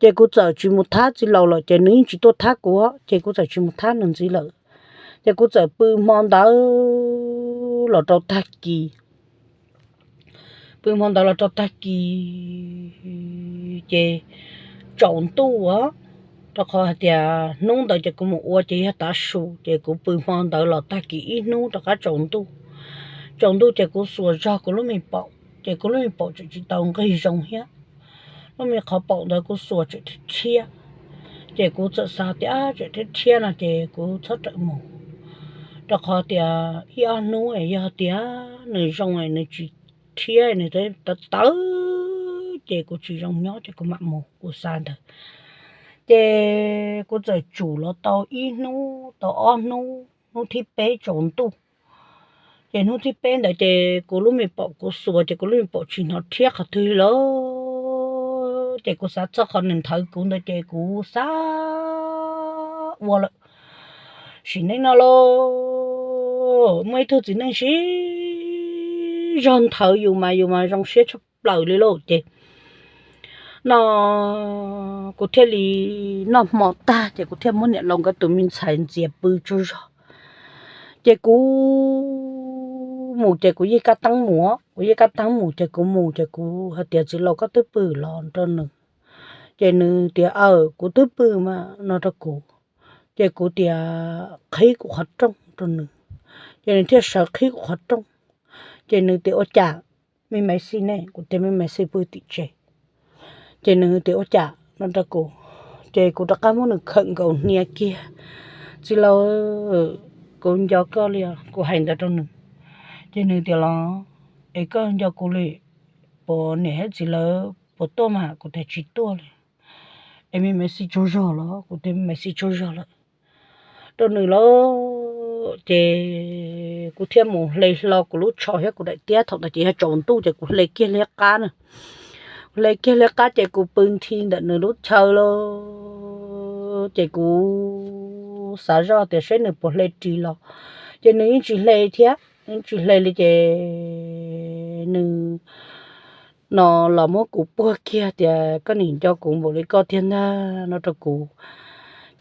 Ces kuv txawm tsis mus thab txiv laus lawm ces nws yeej tsis tuaj thab kuv, ces kuv txawm tsis mus thab nws ntxiv lawm. Ces kuv txawm pw hmo ntawd los rau tag kis, pw hmo ntawd los rau tag kis ces tsaus ntuj os, rau qhov hais tias hnub ntawd ces kuv mus ua ces yog tav su ces kuv pw hmo ntawd los tag kis ib hnub rov qab tsaus ntuj. Tsaus ntuj ces kuv xuas zog kuv lub me paum ces kuv lub me paum tseem tsis tau nqig zoo thiab, lub me qhov paum ntawd kuv xuas tseem rhiab rhiab. Ces kuv txawm xav tias tseem rhiab rhiab no ces kuv txhob rawm mus, rau qhov tias ib ob hnub yog tias nws zoo nws tsis rhiab nws tawv tawv ces kuv tsis zoo nyob ces kuv mam mus kuv xav ntawd. Ces kuv txawm tsum los tau ib hnub tau ob hnub, hnub thib peb tsaus ntuj. Ces hnub thib peb ntawd ces kuv lub me paum kuv xuas ces kuv lub me paum tsis hnov rhiab qhov twg li lawm. Ces kuv xav txog qhov nws nthawv kuv ntawd ces kuv xav ua lawm. Sim neej no lauj, muaj ib tug txiv neej sib zog nthawv yus mas yus mas zoo siab tshaj plaws li lauj. Ces no kuv thiaj li noj hmo tag ces kuv thiaj muab niam laus nkawd tus me ntxhais ntxias pw tsaug zog. Ces kuv mus ces kuv yeej kab teeb mus, kuv yeej kab teeb mus ces kuv mus ces kuv hais tias, Txiv laus, koj twb pw los? Rau nws. Ces nws tias, Aw, kuv twb pw mas, no rau kuv. Ces kuv tias, Qhib kuv qhov rooj, rau nws. Ces nws thiaj sawv qhib kuv qhov rooj. Ces nws tias, Ua cas me maiv xij ne? Kuv tias, Me maiv xij pw tim tsev. Ces nws tias, Ua cas? No rau kuv. Ces kuv rov qab muab nws khawm nkaus hnia kiag. Txiv laus, kuv nco koj li os, kuv hais ntawd rau nws. Ces nws tias, Los es koj nco kuv li, puas niam thiab txiv lawv puas tuaj mas? Kuv tias, Tsis tuaj li. Es me maiv xij tsaug zog los? Kuv tias, Me maiv xij tsaug zog lawm, rau nws lauj. Ces kuv thiaj mus hle hlo kuv lub tsho thiab kuv daim tiab, thaum ntawd ces yog tsaus ntuj ces kuv hle kiag liab qab na. Kuv hle kiag liab qab ces kuv pw nthi ntawm nws lub chaw lauj. Ces kuv xav zoj tias saib nws puas hle ris los, ces nws yeej tsis hle thiab, yeej tsis hle li. Ces nws no los muab kuv puag kiag tias, Koj nim nco kuv npaum li koj tiag ntag, no rau kuv.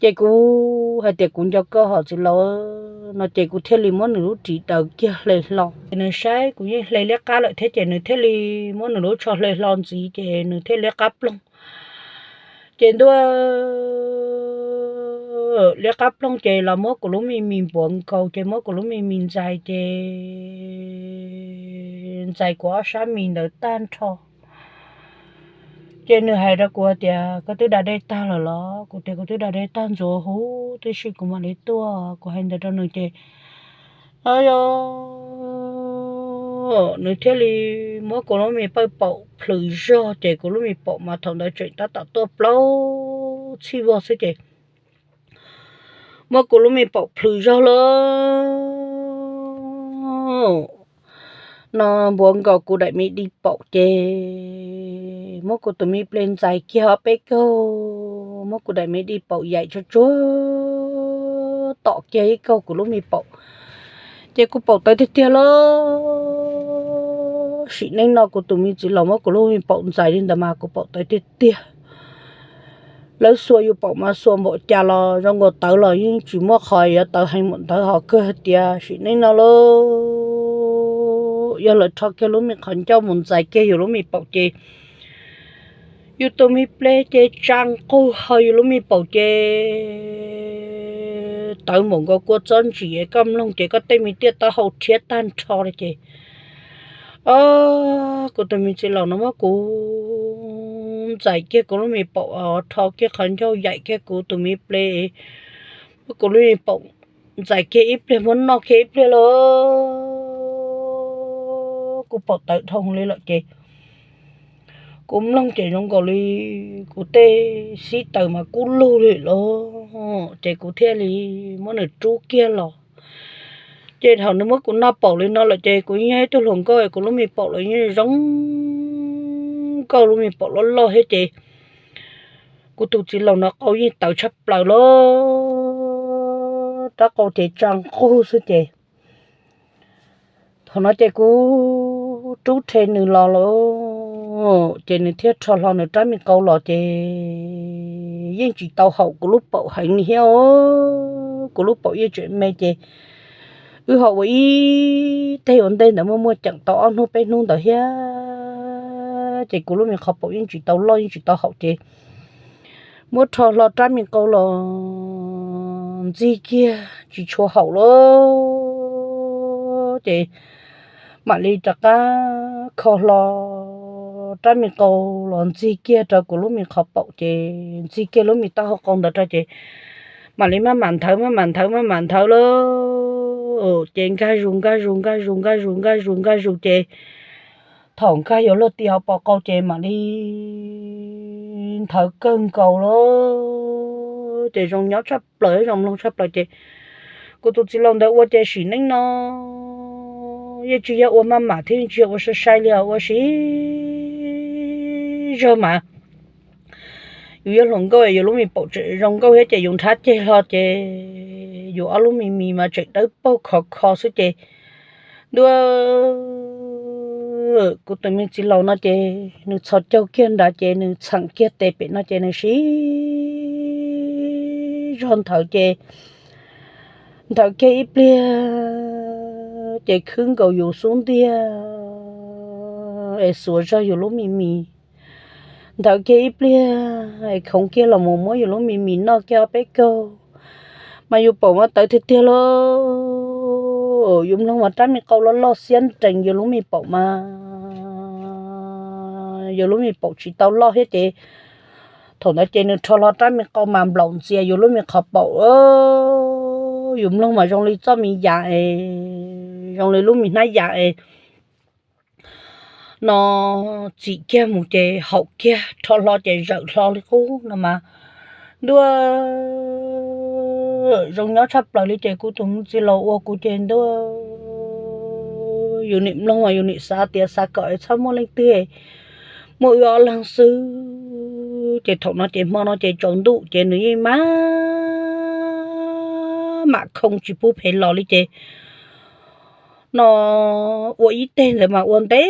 Ces kuv hais tias, Kuv nco koj hos txiv laus, no ces kuv thiaj li muab nws lub ris daws kiag hle hlo. Ces nws saib kuv yeej hle liab qab lawm thiab ces nws thiaj li muab nws lub tsho hle hlo ntxiv ces nws thiaj liab qab ploog. Ces ntuj, liab qab ploog ces los muab kuv lub me mis npuav nkaus ces muab kuv lub me mis ntxais ces ntxais kuv ob sab mis ntawd tag nrho. Ces nws hais rau kuv tias, Koj twb da dej tag lawm los? Kuv tias, Kuv twb da dej tag ntxuav huv tib si kuv mam li tuaj. Kuv hais ntawd rau nws ces, o, nws thiaj li muab kuv lub me pawj paum plhws zog ces kuv lub me paum mas thaum ntawd tseem tab tom tuaj plaub txhij vog xwb ces muab kuv lub me paum plhws zog lawm no npuav nkaus kuv daim me di paum ces muab kuv tus me ple ntxais kiag ob peb kaug, muab kuv daim me di paum yaim tsuag tsuag tom kiag ib kaug kuv lub me paum. Ces kuv paum tawv tiag tiag lauj. Sim neej no kuv tus me txiv laus muab kuv lub me paum ntxais li ntawd mas kuv paum tawv tiag tiag. Lawv xuas yus paum mas xuas npaum cas los zoo nkaus tawv los yeej tsis muaj qhov yuav tawv heev npaum ntawd hos kawg tias sim neej no lauj. Yog lawv rho kiag lub me qhov ncauj mus ntxais kiag yus lub me paum ces yus tus me ple ces tsa nqug hos yus lub me paum ces tawv npaum nkaus kua txob ntsis, koj mloog ces koj tej me tiaj taub hau rhiab tag nrho li ces, o, kuv tus me txiv laus no muab kuv ntxais kiag kuv lub me paum, rho kiag qhov ncauj yaim kiag kuv tus me ple, muab kuv lub me paum ntxais kiag ib pliag muab noj kiag ib pliag lauj. Kuv paum tawv dhau li lawm ces kuv mloog ces zoo nkaus li kuv tej xib taws mas kub lug li lauj. Ces kuv thiaj li muab nws rub kiag los. Ces thaum nws muab kuv noj paum li no lawm ces kuv yog ib tug hluas nkauj, kuv lub me paum los yeej zoo nkauj, lub me paum loj loj thiab ces kuv tus txiv laus no qau yeej tawv tshaj plaws lauj, rab qau ces tsa nqug xwb ces thaum no ces kuv rub rhe nws los lauj, ces nws thiaj rho hlo nws rab me qau los ces yeej tsis tau haum kuv lub paum heev li thiab. Kuv lub paum yeej tseem me ces wb ho ua ib teg ua ntej ntawd muaj muaj ceem tau ob hnub peb hnub ntawd thiab ces kuv lub me qhov paum yeej tsis tau loj yeej tsis tau haum ces muab rho hlo rab me qau los ntxig kiag tsis tshua haum lauj. Ces mam li rov qab kho hlo rab me qau los ntxig kiag rau kuv lub me qhov paum ces ntxig kiag lub me taub hau qau ntawd rau ces mam li maj mam nthawv maj mam nthawv maj mam nthawv lauj. Ces nkag zus nkag zus nkag zus nkag zus nkag zus nkag zus ces thaum nkag yuav luag ti hauv paus qau ces mam li nthawv kawg nkaus lauj. Ces zoo nyob tshaj plaws zoo mloog tshaj plaws ces kuv tus txiv laus ntawd ua ces sim neej no yeej tsis yog ua maj mam thiab yeej tsis yog ua sai sai li os, ua siv zog mas yus yog hluas nkauj yus lub me paum tseem zoo nkauj thiab ces yus nrhab ceg hlo ces yus ob lub me mis mas tseem dawb paug khov kho xwb ces ntuj Kuv tus me txiv laus no ces nws txhos caug kiag nrad ces nws txheem kiag tes pem no ces nws siv zog nthawv ces nthawv kiag ib pliag ces khwb nkaus yus xub ntiag es xuas zog yus lub me mis. Nthawv kiag ib pliag es khoov kiag los mus muab yus lub me mis noj kiag ob peb kaug. Mas yus paum mas tawv tiag tiag lauj. Yus mloog mas rab me qau loj loj xiab nrees yus lub me paum mas yus lub me paum tsis tau loj thiab ces thaum ntawd ces nws rho hlo rab me qau mas nplaum ntxias yus lub me qhov paum. Yus mloog mas zoo li txoj me yam es zoo li lub me hnab yam es no txim kiag mus ces haum kiag, rho hlo ces zawm hlo li qub no mas ntuj, zoo nyob tshaj plaws li ces kuv tus me txiv laus ua kuv ces ntuj, yus nim mloog mas yus nim xav tias xav kom txhob muaj leej twg, muaj wb ob leeg xwb. Ces thaum no ces hmo no ces tsaus ntuj ces nws yeej maj mam khoov tsis pub phem los li ces no ua ib teg ntawd mas ua ntev,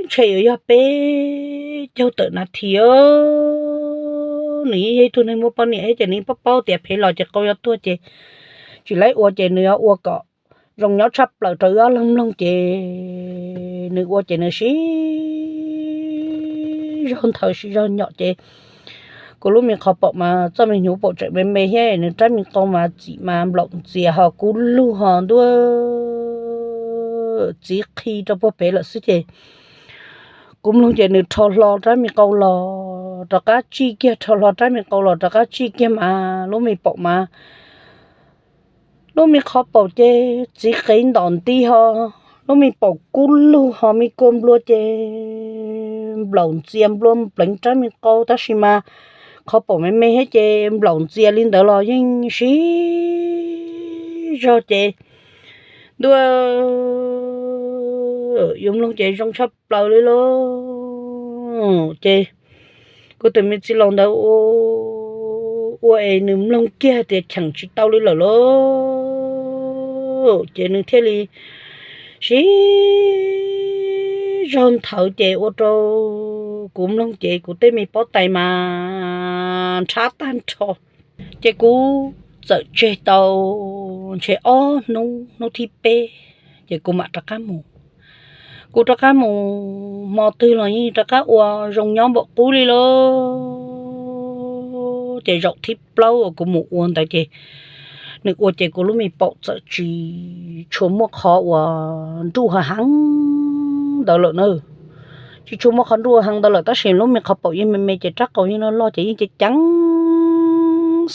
ntshe yuav yog peb caug tawm nas this. Nws yeej yog ib tug neeg muaj poj niam thiab ces nws yeej paub paub tias phem los ces qau yuav tuag ces tsis laib ua ces nws yuav ua kom zoo nyob tshaj plaws rau wb ob leeg mloog ces nws ua ces nws siv zog nthawv siv zog nyom ces kuv lub me qhov paum mas txoj me hnyuv paum tseem me me thiab nws rab me qau mas txim mas nplaum ntxias ho kub lug ho ntuj, txiv qhi rau puag pem lawm xwb ces kuv mloog ces nws rho hlo rab me qau los rov qab tsij kiag, rho hlo rab me qau los rov qab tsij kiag mas lub me paum mas lub me qhov paum ces txiv qev ntom nti ho, lub me paum kub lug ho me kua nplua ces nplaum ntxias nplua pleev rab me qau tab sis mas qhov paum me me thiab ces nplaum ntxias li ntawd los yeej siv zog ces ntuj, yus mloog ces zoo tshaj plaws li lauj. Ces kuv tus me txiv laus ntawd ua es nws mloog kiag tias cheem tsis tau li lawm lauj, ces nws thiaj li siv zog nthawv ces ua rau kuv mloog ces kuv tej me pob tais mas nrhab tag nrho. Ces kuv txawm tseg tau ntshe ob hnub, hnub thib peb ces kuv mam rov qab mus. Kuv rov qab mus hmo twg los yeej rov qab ua zoo nyob npaum qub li lauj. Ces zaum thib plaub uas kuv mus ua ntawd ces nws ua ces kuv lub me paum txawm tsis tshua muaj qhov uas nruj ha heev ntawd lawm na. Tsis tshua muaj qhov nruj ha heev ntawd lawm tab sis lub me qhov paum yeej me me ces rab qau yeej loj loj ces yeej ceev ceev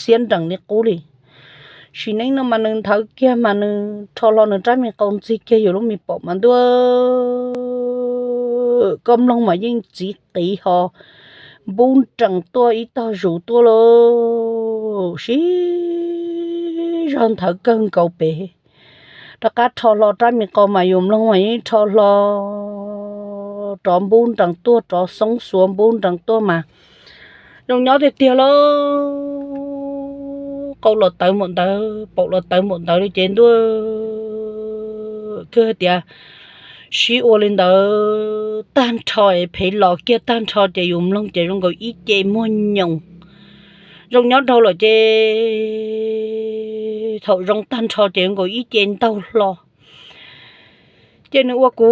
xiab nrees li qub li. Sim neej no mas nws nthawv kiag mas nws rho hlo nws rab me qau ntxig kiag yus lub me paum mas ntuj, koj mloog mas yeej txiv qiv ho npub nrees tuaj ib tog zus tuaj lauj. Siv zog nthawv kawg nkaus pem, rov qab rho hlo rab me qau mas yus mloog mas yeej rho hlo rov npub nrees tuaj, rov xoob xuav npub nrees tuaj mas zoo nyob tiag tiag lauj. Qau los tawv npaum ntawd, paum los tawv npaum ntawd li ces ntuj, kawg tias sib ua li ntawd tag nrho es phem los kiag tag nrho ces yus mloog ces zoo nkaus ib ce muag nyoos. Zoo nyob dhau lawm ces thaum zoo tag nrho ces zoo nkaus ib ce ntaug hlo. Ces nws ua kuv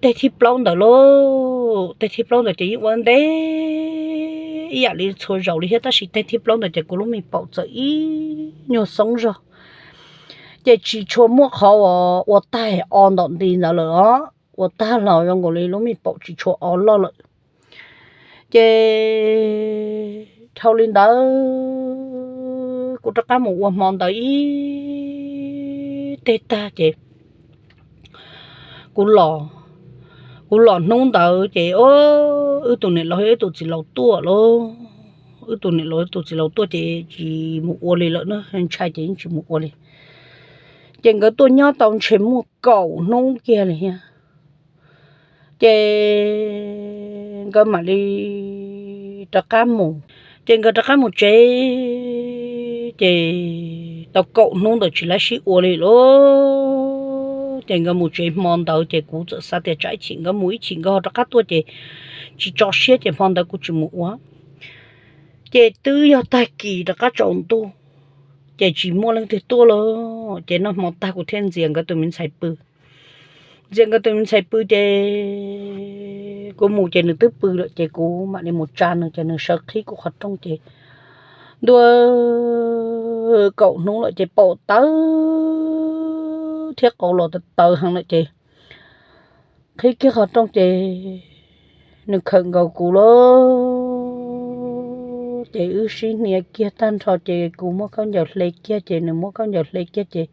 teg thib plaub ntawd lauj, teg thib plaub ntawd ces yeej ua ntev ib yam li txhua zaus li thiab tab sis teg thib plaub ntawd ces kuv lub me paum txawm ib nyuag xoob zog. Ces tsis tshua muaj qhov uas ua tag o ntom nti ntawd lawm os, ua tag los zoo nkaus li lub me paum tsis tshua o loj lawm. Ces dhau li ntawd kuv rov qab mus ua hmo ntawd ib teg tag ces kuv los, kuv los hnub ntawd ces wb tus niam laus thiab wb tus txiv laus tuaj lauj. Wb tus niam laus wb tus txiv laus tuaj ces tsis mus ua li lawm na, ntshai ces yeej tsis mus ua li. Ces nkawd tuaj nyob tau ntshe muaj kaum hnub kiag li thiab. Ces nkawd mam li rov qab mus. Ces nkawd rov qab mus tsev, ces tau kaum hnub ntawd tsis laib sib ua li lauj. Ces nkawd mus tsev hmo ntawd ces kuv txawm xav tias tsam ib chim nkawd mus ib chim nkawd ho rov qab tuaj ces tsis tso siab ces hmo ntawd kuv tsis mus ua. Ces twb yog tag kis rov qab tsaus ntuj, ces tsis muaj leej twg tuaj lawm ces noj hmo tag kuv thiaj ntxias nkawd tus me ntxhais pw. Ntxias nkawd tus me ntxhais pw ces kuv mus ces nws twb pw lawm ces kuv mam li mus tsa nws ces nws sawv qhib kuv qhov rooj ces ntuj, kaum hnub lawm ces paum tawv thiab qau los tawv heev lawm ces qhib kiag qhov rooj ces nws khawm nkaus kuv lawm ces wb sib hnia kiag tag nrho ces kuv muab khaub ncaws hle kiag ces nws muab khaub ncaws hle kiag ces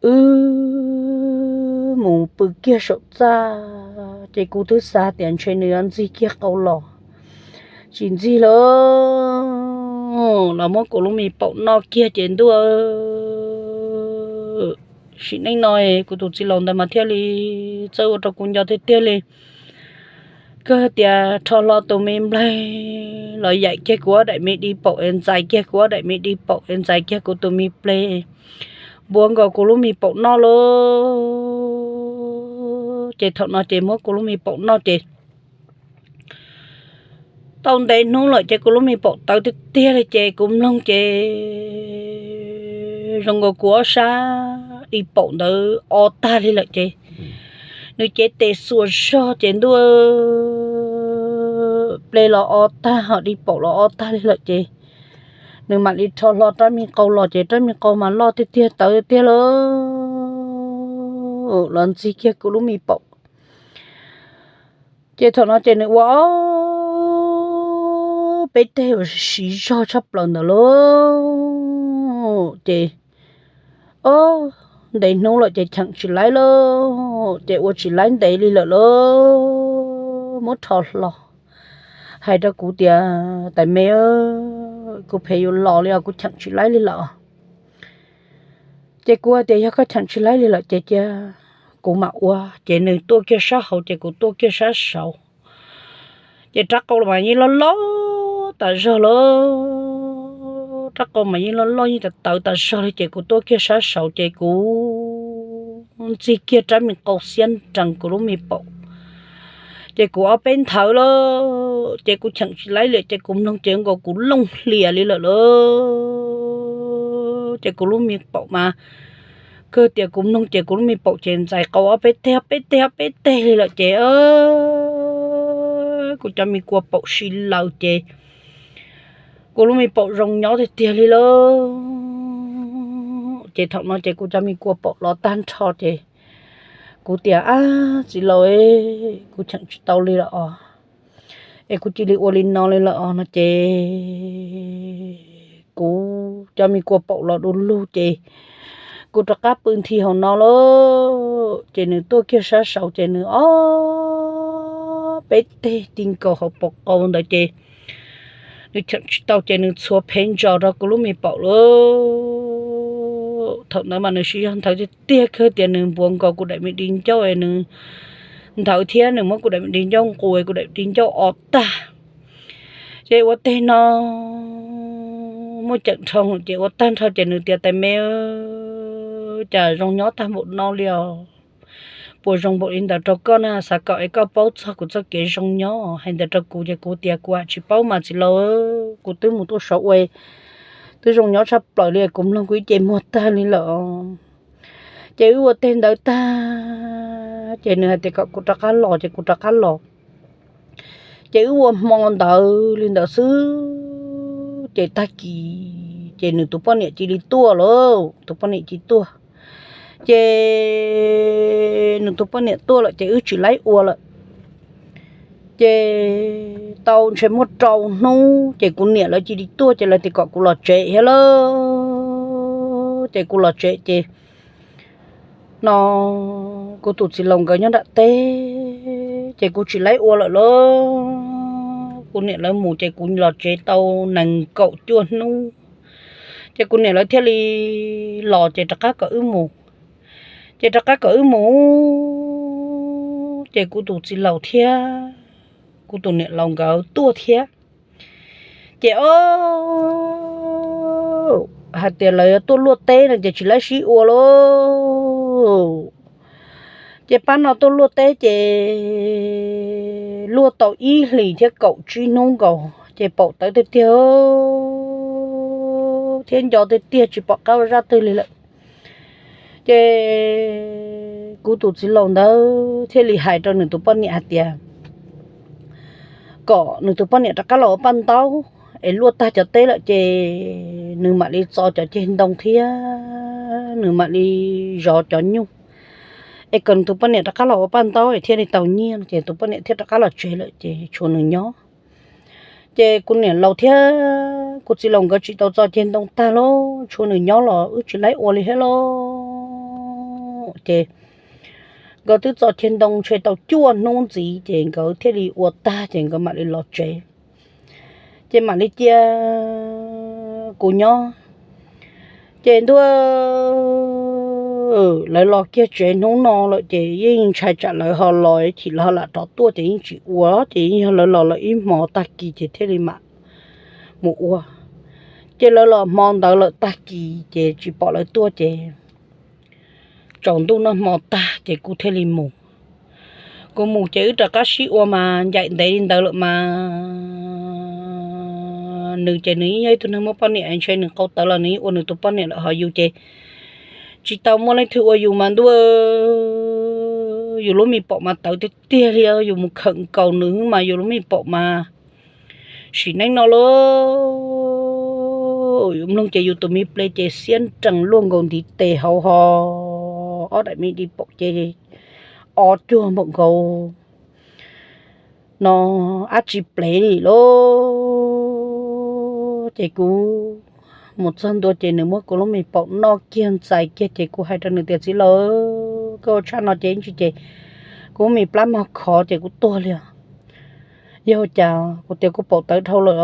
wb mus pw kiag saum txaj ces kuv twb xav tias ntshe nws yuav ntxig kiag qau los, tsis ntxig lawm los muab kuv lub me paum noj kiag ces ntuj, sim neej no kuv tus txiv laus ntawd mas thiaj li txawj ua rau kuv nco tiag tiag li. Kawg tias rho hlo tus me nplaig los yaim kiag kuv ob daim me di paum es ntxais kiag kuv ob daim me di paum es ntxais kiag kuv tus me ple, npuav nkaus kuv lub me paum noj lawm ces thaum no ces muab kuv lub me paum noj ces tau ntev hnub lawm ces kuv lub me paum tawv tiag tiag li ces kuv mloog ces zoo nkaus kuv ob sab di paum ntawd o tag li lawm ces nws cev tes xuas zog ces ntuj, ple los o tag ho di paum los o tag li lawm ces nws mam li rho hlo rab me qau los ces rab me qau mas loj tiag tiag tawv tiag lawm los ntxig kiag kuv lub me paum. Ces thaum no ces nws ua ob peb teg uas siv zog tshaj plaws ntawd lauj ces ob ntev hnub lawm ces cheem tsis laib lawm ces ua tsis laib ntev li lawm lauj, muab rho hlo hais rau kuv tias tais me, kuv phem yuav los li os, kuv cheem tsis laib li lawm. Ces kuv hais tias yog koj cheem tsis laib li lawm ces cia kuv mam ua. Ces nws tuaj kiag sab hauv ces kuv tuaj kiag sab saud. Ces rab qau los mas yeej loj loj tas zog lawm, rab qau mas yeej loj loj yeej tawv tawv tas zog li ces kuv tuaj kiag sab saud ces kuv ntxig kiag rab me qau xiab nrees kuv lub me paum. Ces kuv ob peb nthawv lawm ces kuv cheem tsis laib li ces kuv mloog ces nkaus kuv looj hlias li lawm lauj. Ces kuv lub me paum mas kawg tias kuv mloog ces kuv lub me paum ces ntxais qau ob peb teg ob peb teg ob peb teg li lawm ces kuv cov me kua paum si laws ces kuv lub me paum zoo nyob tiag tiag li lawm. Ces thaum no ces kuv cov me kua paum los tag nrho ces kuv tias ab txiv laus, kuv cheem tsis tau li lawm os, es kuv cia li ua li no li lawm os no ces kuv cov me kua paum los du lug ces kuv rov qab pw nthi hauv no lauj. Ces nws tuaj kiag sab saud ces nws ob peb teg ti nkaus hauv paus qau ntawd ces nws cheem tsis tau ces nws txhuav phev ntsos rau kuv lub me paum lauj. Thaum ntawd mas nws siv zog nthawv tiag tiag kawg tias nws npuav nkaus kuv daim me di ncauj es nws nthawv thiab nws muab kuv daim me di ncauj nqus es kuv daim di ncauj o tag. Ces ua teg no muaj ceem dhau ces ua tag nrho ces nws tias tais me, cas zoo nyob tag npaum no li os, puas zoo npaum li ntawd rau koj na, xav kom es koj paub txog kuv txoj kev zoo nyob. Hais ntawd rau kuv ces kuv tias kuv tsis paub mas txiv laus, kuv twb mus tuaj saud ua twb zoo nyob tshaj plaws li, kuv mloog kuv ib ce muag tag li lawm. Ces wb ua teg ntawd tag ces nws hais tias kom kuv rov qab los ces kuv rov qab los. Ces wb ua hmo ntawd li ntawd xwb ces tag kis ces nws tus poj niam cia li tuaj lawm, tus poj niam cia li tuaj. Ces nws tus poj niam tuaj lawm ces wb tsis laib ua lawm. Ces tau ntshe muaj rau hnub ces kuv niam lawv cia li tuaj ces lawv tias kom kuv los tsev thiab lauj. Ces kuv los tsev ces no kuv tus txiv laus nkawd nyob nram teb ces kuv tsis laib ua lawm lauj. Kuv niam lawv mus ces kuv los tsev tau nees nkaum cuaj hnub ces kuv niam lawv thiaj li los ces rov qab kom wb mus. Ces rov qab kom wb mus ces kuv tus txiv laus thiab kuv tus niam laus nkawd tuaj thiab. Ces o hais tias lawv tuaj luaj teb no ces tsis laib sib ua lauj. Ces pab no tuaj luaj teb ces luaj tau ib hlis thiab kaum tsib hnub nkaus ces paum tawv tiag tiag thiab nco tiag tiag tsis pom qab ua zaj twg li lawm. Ces kuv tus txiv laus ntawd thiaj li hais rau nws tus poj niam hais tias kom nws tus poj niam rov qab los ua paj ntaub es luaj tag cov teb lawm ces nws mam li txo cov ceg ntoo thiab nws mam li zov cov nyuj, es kom nws tus poj niam rov qab los ua paj ntaub es thiaj li tau nyiaj no ces tus poj niam thiaj rov qab los tsev lawm ces tshuav nws nyob. Ces kuv niam laus thiab kuv txiv laus nkawd tsis tau txo ceg ntoo tag los tshuav nws nyob los wb tsis laib ua li thiab lauj. Ces nkawd twb txo ceg ntoo ntshe tau cuaj hnub ntxiv ces nkawd thiaj li ua tag ces nkawd mam li los tsev. Ces mam li cia kuv nyob. Ces ntuj, lawv los kiag tsev hnub no lawm ces yeej ntshai tsam lawv ho los chim lawv ho lam rov tuaj ces yeej tsis ua ces yeej yog lawv los lawm ib hmo tag kis ces thiaj li mam mus ua. Ces lawv los hmo ntawd lawm tag kis ces tsis pom lawv tuaj ces tsaus ntuj noj hmo tag ces kuv thiaj li mus. Kuv mus ces wb rov qab sib ua mas ncaim ntev li ntawd lawm mas nws ces nws yeej yog ib tug neeg muaj poj niam ntshe nws qau tawv los nws yeej ua nws tus poj niam lawm ho yus ces tsis tau muaj leej twg ua yus mas ntuj, yus lub me paum mas tawv tiag tiag li, yus mus khawm nkaus nws mas yus lub me paum mas sim neej no lauj, yus mloog ces yus tus me ple ces xiab nrees luaj nkaus ntiv tes hauv ho ob daim me di paum ces ob cuag npaum nkaus no ab tsi plev li lauj. Ces kuv mus txog ntua ces nws muab kuv lub me paum noj kiag ntxais kiag ces kuv hais rau nws tias txiv laus, koj ua tshaj no ces ib ntsis ces kuv me plab mog khov ces kuv tuag li os. Yog cas kuv tias kuv paum tawv dhau lawm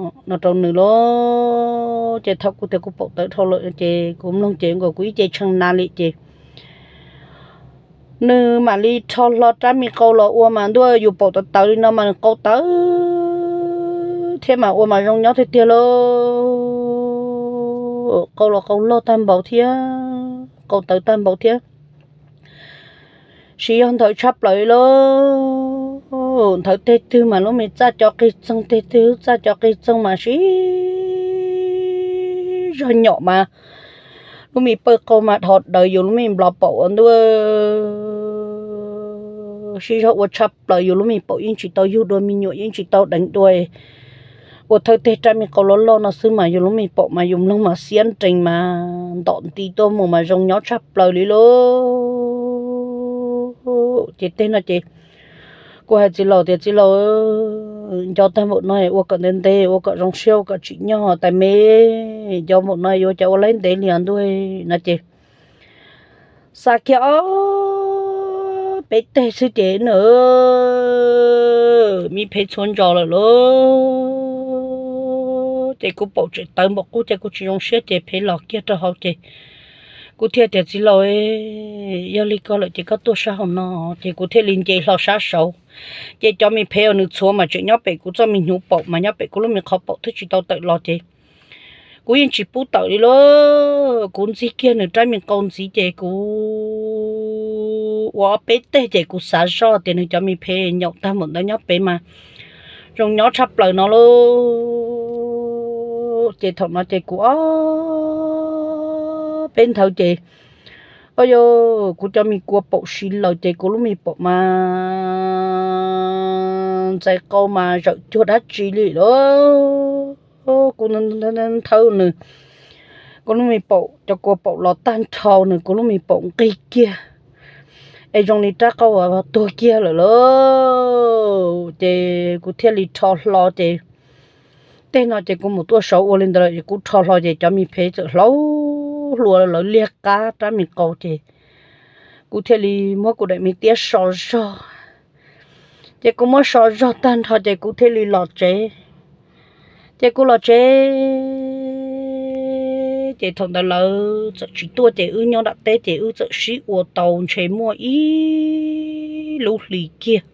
os no rau nws lauj. Ces thaum kuv tias kuv paum tawv dhau lawm ces kuv mloog ces nkaus kuv ib ce tshee na li ces nws mam li rho hlo rab me qau los ua mas ntuj, yus paum tawv tawv li no mas nws qau tawv thiab mas ua mas zoo nyob tiag tiag lauj. Qau los qau loj tag npaum thiab qau tawv tag npaum thiab. Siv yog nthawv tshaj plaws li lauj. Nthawv teg twg mas lub me txaj co qig txoog, teg twg lub txaj co qig txoog mas siv zog nyom mas lub me pawj qau mas dhos daws yus lub me nplov paum ua ntuj. Siv zog ua tshaj plaws yus lub me paum yeej tsis tau yug dua me nyuam, yeej tsis tau deev dua. Ua thawj teg rab me qau loj loj no xwb mas yus lub me paum mas yus mloog mas xiab nrees mas ntom nti tuaj mus mas zoo nyob tshaj plaws li lauj. Ces teg no ces kuv hais txiv laus tias txiv laus, nco tag npaum no ua kom ntev ntev, ua kom zoo siab, ua kom tsim nyog tais me, nco npaum no yuav cas ua laib ntev li os ntuj no ces xa kiag ob peb teg xwb ces nws me phev txhua ntsos lawm lauj. Ces kuv paum tseem tawv npaum qub ces kuv tsis zoo siab ces phev los kiag rau hauv ces kuv thiaj tias txiv laus, yog li ko lawm ces koj tuaj sab hauv no. Ces kuv thiaj li nce hlo sab saud. Ces cov me phev uas nws txhuav mas tseem nyob pem kuv txoj me hnyuv paum mas nyob pem kuv lub me qhov paum twb tsis tau tawm los ces kuv yeej tsis pub tawm li lauj. Kuv ntxig kiag nws rab me qau ntxiv ces kuv ua ob peb teg ces kuv xav zoj tias nws cov me phev nyaum tag npaum ntawd nyob pem mas zoo nyob tshaj plaws no lauj. Ces thaum no ces kuv ob peb nthawv ces o yog kuv cov me kua paum siv lawm ces kuv lub me paum mas ntxais qau mas zawm cuag dab tsi li lauj. Kuv nthawv nws, kuv lub me paum cov kua paum los tag nrho nws kuv lub me paum nqig kiag es zoo li rab qau tuag kiag lawm lauj. Ces kuv thiaj li rho hlo ces teg no ces kuv mus tuaj saud ua li ntawd lawm es kuv rho hlo ces cov me phev txawm hlauv hlua lawv liag qab rab me qau ces kuv thiaj li muab kuv daim me tiab so zog. Ces kuv muab so zog tag nrho ces kuv thiaj li los tsev. Ces kuv los tsev ces thaum ntawd lawv txawm tsis tuaj ces wb nyob nram teb ces wb txawm sib ua tau ntshe muaj ib lub hlis kiag.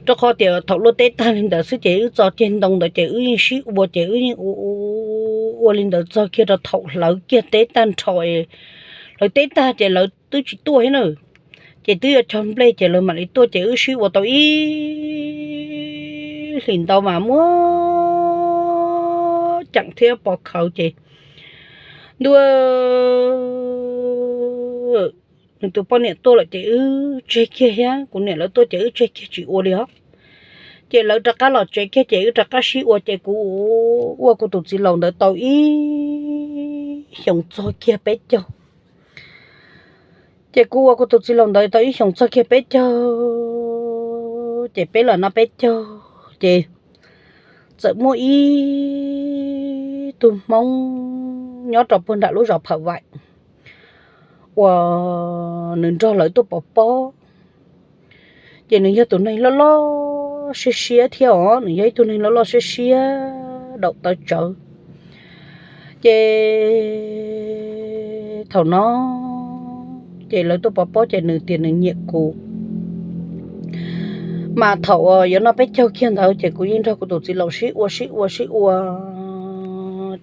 Rau qhov tias thaum luaj teb tag li ntawd xwb ces wb txo ceg ntoo ntawd ces wb yeej sib ua ces wb yeej ua li ntawd txog kiag rau thaum hlawv kiag teb tag nrho es lawv teb tag ces lawv twb tsis tuaj thiab na, ces twb yuav cog nplej ces lawv mam li tuaj ces wb sib ua tau ib hlis ntau mas muaj ceem thiab pov khawv ces ntuj, nws tus poj niam tuaj lawm ces wb tseg kiag thiab, kuv niam lawv tuaj ces wb tseg kiag tsis ua li os. Ces lawv rov qab los tsev kiag ces wb rov qab sib ua ces kuv ua kuv tus txiv laus ntawd tau ib xyoos txog kiag peb caug. Ces kuv ua kuv tus txiv laus ntawd tau ib xyoos txog kiag peb caug, ces peb los noj peb caug ces txawm muaj ib tug Hmoob nyob rau puag nram lub zos Pham Vaim uas nws nrog lawv tuaj pov pob. Ces nws yog tus neeg loj loj siab siab thiab os, nws yog ib tug neeg loj loj siab siab daum tawv tsawv. Ces thaum no ces lawv tuaj pov pob ces nws tias nws nyiam kuv. Mas thaum uas yuav noj peb caug kiag ntawd ces kuv yeej nrog kuv tus txiv laus sib ua sib ua sib ua,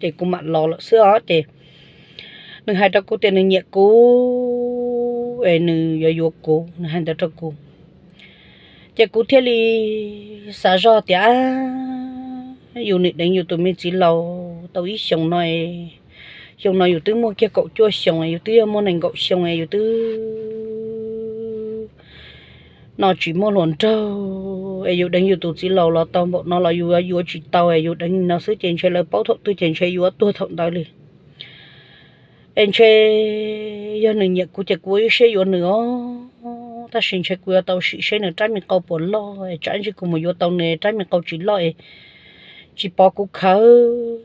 ces kuv mam los lawm xwb os. Ces nws hais rau kuv tias nws nyiam kuv es nws yuav yuav kuv, nws hais ntawd rau kuv. Ces kuv thiaj li xav zog tias yus nim deev yus tus me txiv laus tau ib xyoos no, xyoo no yus twb muaj kiag kaum cuaj xyoos, yus twb yog muaj nees nkaum xyoo, yus twb no tsis muaj hluas nraug, es yus deev yus tus txiv laus los tau npaum no los yus yuav tsis tau, es yus deev li no xwb ces ntshe lawv paub thaum twg ces ntshe yuav tuag thaum ntawd li. Es ntshe yog nws nyiam kuv ces kuv ua ib siab yuav nws os, tab sis ntshe kuv yuav tau sim seb nws rab me qau puas loj es tsam ntsis kuv mus yuav tau nws rab me qau tsis loj es tsis pov kuv khawv.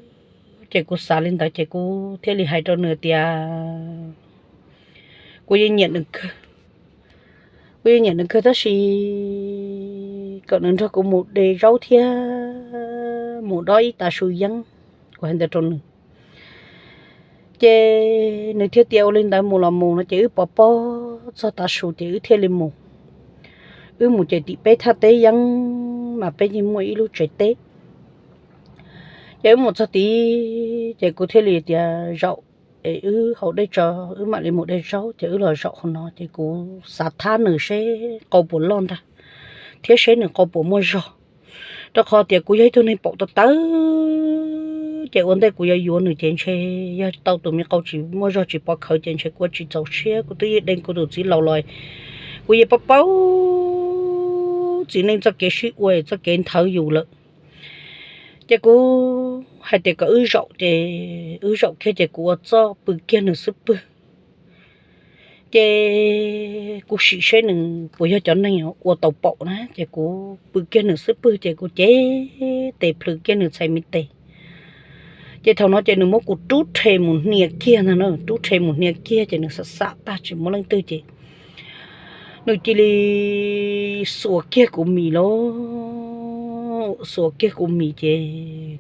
Ces kuv xav li ntawd ces kuv thiaj li hais rau nws tias kuv yeej nyiam nws kawg, kuv yeej nyiam nws kawg tab sis kom nws nrog kuv mus de zaub thiab mus dob ib tav su yeeb, kuv hais ntawd rau nws. Ces nws thiaj tias ua li ntawd mus los mus no ces wb pov pob txog tav su ces wb thiaj li mus. Wb mus ces tim peb thaj teb yeeb mas peb yeej muaj ib lub tsev teb. Ces wb mus txog tid ces kuv thiaj li tias zaum es wb haus dej tso, wb mam li mus de zaub. Ces wb los zaum hauv no ces kuv xav thab nws seb qau puas loj ntag thiab seb nws qau puas muaj zog, rau qhov tias kuv yog ib tug neeg paum tawv tawv, ces ua ntej kuv yuav yuav nws ces ntshe yog tau tus me qau tsis muaj zog tsis pov khawv ces ntshe kuv ua tsis txaus siab. Kuv twb yeej deev kuv tus txiv laus los, kuv yeej paub paub txiv neej txoj kev sib ua txoj kev nthawv yus lawm. Ces kuv hais tias kom wb zaum ces wb zaum kiag ces kuv ua txuj pw kiag nws xub pwg. Ces kuv sim seb nws puas yog cov neeg ua tau paum na, ces kuv pw kiag nws xub pwg ces kuv cev tes plhws kiag nws txhais me tes. Ces thaum no ces nws muab kuv rub rhe mus hnia kiag ntag na, rub rhe mus hnia kiag ces nws xam xam tag tsis muaj leej twg ces nws cia li xuas kiag kuv mis lauj, xuas kiag kuv mis ces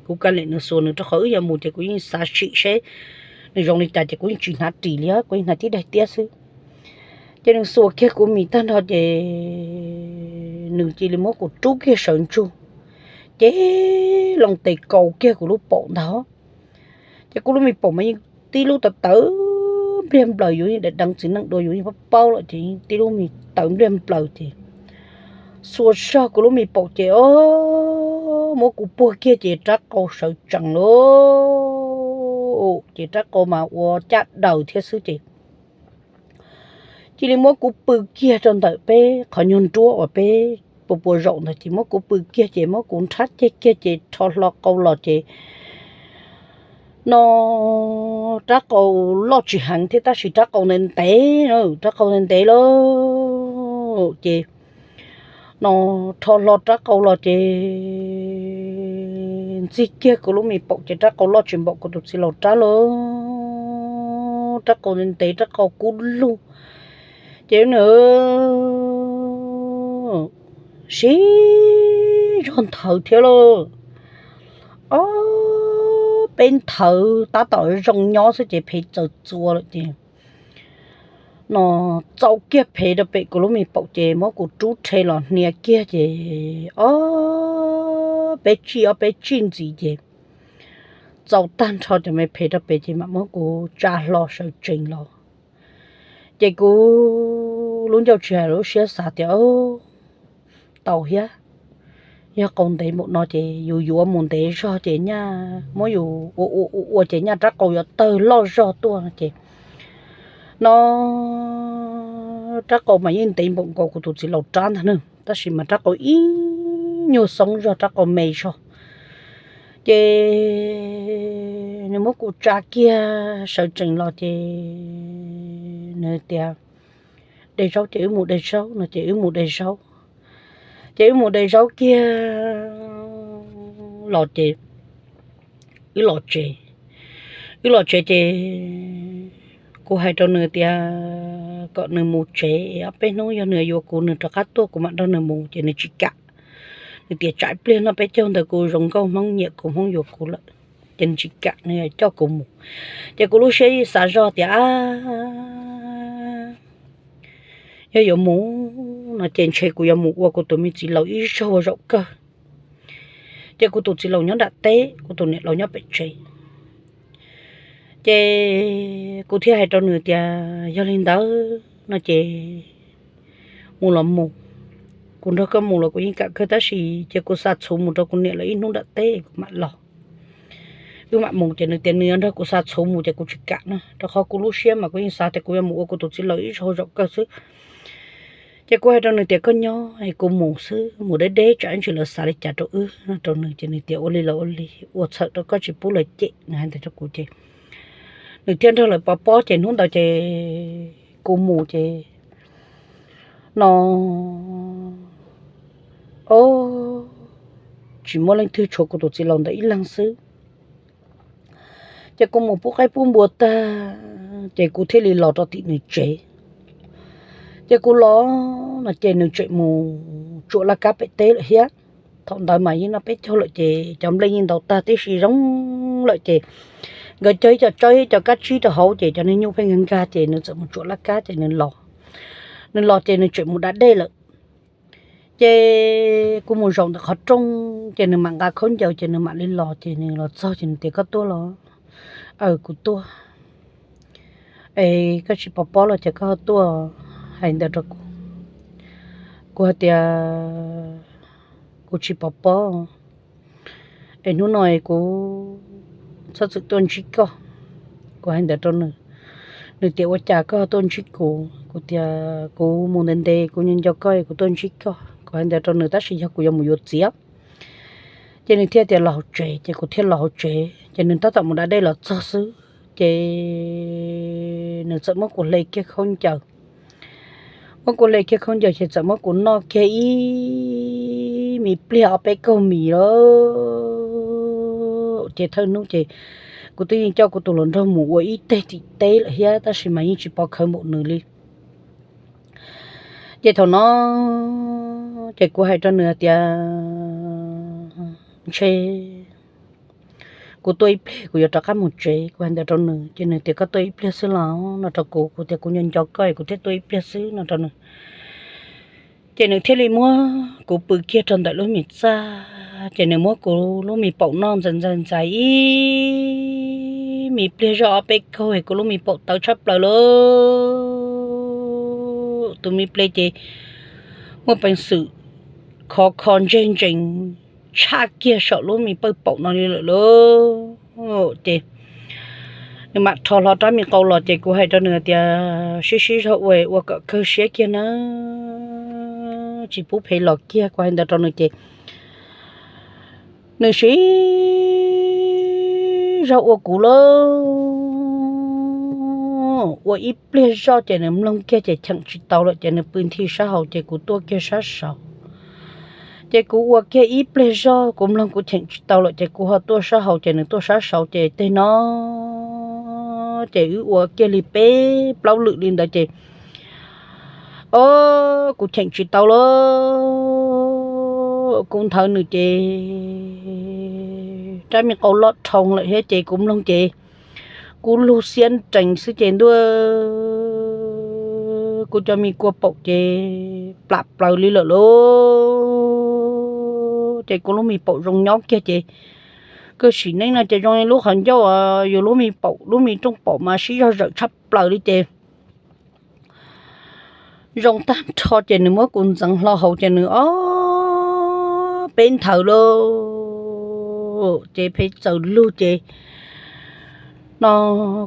kuv kav liam nws xuas nws rau qhov wb yuav mus ces kuv yeej xav sim seb nws zoo li cas ces kuv yeej tsis hnav ris li, kuv yeej hnav tib daim tiab xwb. Ces nws xuas kiag kuv mis tag nrho ces nws cia li muab kuv rub kiag sawv ntsug, ces loo tes kaus kiag kuv lub paum ntag. Ces kuv lub me paum mas yeej tib lub tawv tawv npliag nplaws, yus yeej deev deev txiv neej dua yus yeej paub paub lawm ces yeej tib lub me tawv npliag nplaws ces xuas zog kuv lub me paum ces o, muab kuv puag kiag ces rab qau sawv tsees lauj, ces rab qau mas ua caj daws thiab xwb ces cia li muab kuv pw kiag rau ntawm peb qhov nyuag nruab uas peb puas puas zaum ntawd ces muab kuv pw kiag ces muab kuv nrhab ceg kiag ces rho hlo qau los ces no rab qau loj tsis heev thiab tab sis rab qau ntev ntev, rab qau ntev ntev lawm ces no rho hlo rab qau los ces ntxig kiag kuv lub me paum ces rab qau loj tsis npaum kuv tus txiv laus rab lauj, rab qau ntev ntev rab qau kub lug. Ces nws sib zog nthawv thiab lauj, o, peb nthawv tab tom zoo nyob xwb ces phev txawm txua lawm ces no txaus kiag phev rau pem kuv lub me paum ces muab kuv rub rhe los hnia kiag ces o, peb tsij ob peb tsij ntxiv ces txaus tag nrho cov me phev rau pem ces mam muab kuv tsa hlo sawv tsees los. Ces kuv lub ncauj tsis hais lub siab xav tias tau thiab, yog qau ntev npaum no ces yus yuav mus ntev zog ces nyaj muab yus ua ua ua ua ces nyaj rab qau yuav tawg loj zog tuaj no ces no rab qau mas yeej ntev npaum nkaus kuv tus txiv laus rab ntag na, tab sis mas rab qau ib nyuag xoob zog, rab qau me zog. Ces nws muab kuv tsa kiag sawv tsees los ces nws tias, de zaub ces wb mus de zaub no ces wb mus de zaub. Ces wb mus de zaub kiag los ces wb los tsev. Wb los tsev ces kuv hais rau nws tias kom nws mus tsev, ob peb hnub yog nws yuav kuv nws rov qab tuaj kuv mam nrog nws mus, ces nws tsis kam. Nws tias tsam ib pliag noj peb caug ntawd kuv zoo nkauj Hmoob nyiam kuv, Hmoob yuav kuv lawm, ces nws tsis kam, nws coj kuv mus. Ces kuv lub siab xav zog tias a, yog yuav mus no ces ntshe kuv yuav mus ua kuv tus me txiv laus ib zaug ua zaum kawg. Ces kuv tus txiv laus nyob nram teb, kuv tus niam laus nyob pem tsev. Ces kuv thiaj hais rau nws tias yog li ntawd no ces mus los mus, kuv nrog koj mus los kuv yeej kam kawg, tab sis ces kuv xa txhuv mus rau kuv niam lawv ib hnub nram teb kuv mam los, wb mam mus. Ces nws tias nws yuav nrog kuv xa txhuv mus ces kuv tsis kam na, rau qhov kuv lub siab mas kuv yeej xav tias kuv yuav mus ua kuv tus txiv laus ib zaug zaum kawg xwb. Ces kuv hais rau nws tias koj nyob es kuv mus xwb, mus deb deb tsam ib ntsis lawv xav li cas rau wb no rau nws, ces nws tias ua li los ua li, ua txhawm rau koj tsis pub lawv cem, nws hais ntawd rau kuv ces nws thiaj nrog lawv pov pob. Ces hnub ntawd ces kuv mus ces no o, tsis muaj leej twg tshuav kuv tus txiv laus ntawd ib leeg xwb. Ces kuv mus pub qaib pub npua tag ces kuv thiaj li los rau tim nws tsev. Ces kuv los no ces nws tseem mus tsuam laj kab pem teb lawm thiab. Thaum ntawd mas yeej noj peb caug lawm ces cov nplej yeej ntaus tag tib si zoo lawm ces nkawd cog ib co tsawb ib co kab tsib rau hauv ces cov niag nyuj pheej nkag nkag ces nws txawm mus tsuam laj kab ces nws los. Nws los ces nws tseem mus da dej lawm. Ces kuv mus zaum ntawm qhov rooj ces nws mam nqa khaub ncaws ces nws mam li los ces nws los txog ces nws tias koj tuaj los? Aws kuv tuaj. Es koj tsis pov pob los ces koj ho tuaj? Hais ntawd rau kuv. Kuv hais tias kuv tsis pov pob es hnub no kuv txhob txwm tuaj ntsib koj. Kuv hais ntawd rau nws. Nws tias ua cas koj tuaj ntsib kuv? Kuv tias kuv mus ntev ntev kuv nco nco koj es kuv tuaj ntsib koj. Kuv hais ntawd rau nws tab sis yog kuv yuav mus yuav txiv. Ces nws thiaj tias los hauv tsev ces kuv thiaj los hauv tsev ces nws tab tom mus da dej los txog xwb ces nws txawm muab kuv hle kiag khaub ncaws. Muab kuv hle kiag khaub ncaws ces txawm muab kuv noj kiag ib me pliag ob peb kaug mis lawm. Ces thawj hnub ces kuv twb yeej coj kuv tus hluas nraug mus ua ib teg tim teb lawm thiab tab sis mas yeej tsis pov khawv npaum nws li. Ces thaum no ces kuv hais rau nws tias ntshe kuv tuaj ib pliag kuv yuav rov qab mus tsev. Kuv hais ntawd rau nws ces nws tias koj tuaj ib pliag xwb los no rau kuv. Kuv tias kuv nco nco koj es kuv thiaj tuaj ib pliag xwb no rau nws. Ces nws thiaj li muab kuv pw kiag rau ntawm lub me txaj ces nws muab kuv lub me paum noj ntxais ntxais ntxais ib me pliag zoj ob peb kaug es kuv lub me paum tawv tshaj plaws lawm. Tus me ple ces muaj peev xwm khov kho ntseg ntsees tshaj kiag saum lub me pawj paum no li lawm lauj. Ces nws mam rho hlo rab me qau los ces kuv hais rau nws tias sib sib zog ua, ua kom kawg siab kiag na, tsis pub phem los kiag. Kuv hais ntawd rau nws ces nws sib zog ua kuv lauj. Ua ib pliag zoj ces nws mloog kiag ces cheem tsis tau lawm ces nws pw nthi sab hauv ces kuv tuaj kiag sab saud. Ces kuv ua kiag ib pliag zoj kuv mloog kuv cheem tsis tau lawm ces kuv ho tuaj sab hauv ces nws tuaj sab saud ces tej no ces wb ua kiag li peb plaub lwm li ntawd ces o, kuv cheem tsis tau lawm. Kuv nthawv nws ces rab me qau loj dhoo lawm thiab ces kuv mloog ces kuv lug xiab nrees xwb ces ntuj, kuv cov me kua paum ces plam plaws li lawm lauj. Ces kuv lub me paum zoo nyob kiag ces kawg sim neej no ces zoo li lub qhov ncauj, yus lub me paum lub me rooj paum mas sib zog zawm tshaj plaws li ces zoo tag nrho ces nws muab kuv ntxeev hlo hauv ces nws ob peb nthawv lawm ces pheej txawm lug ces no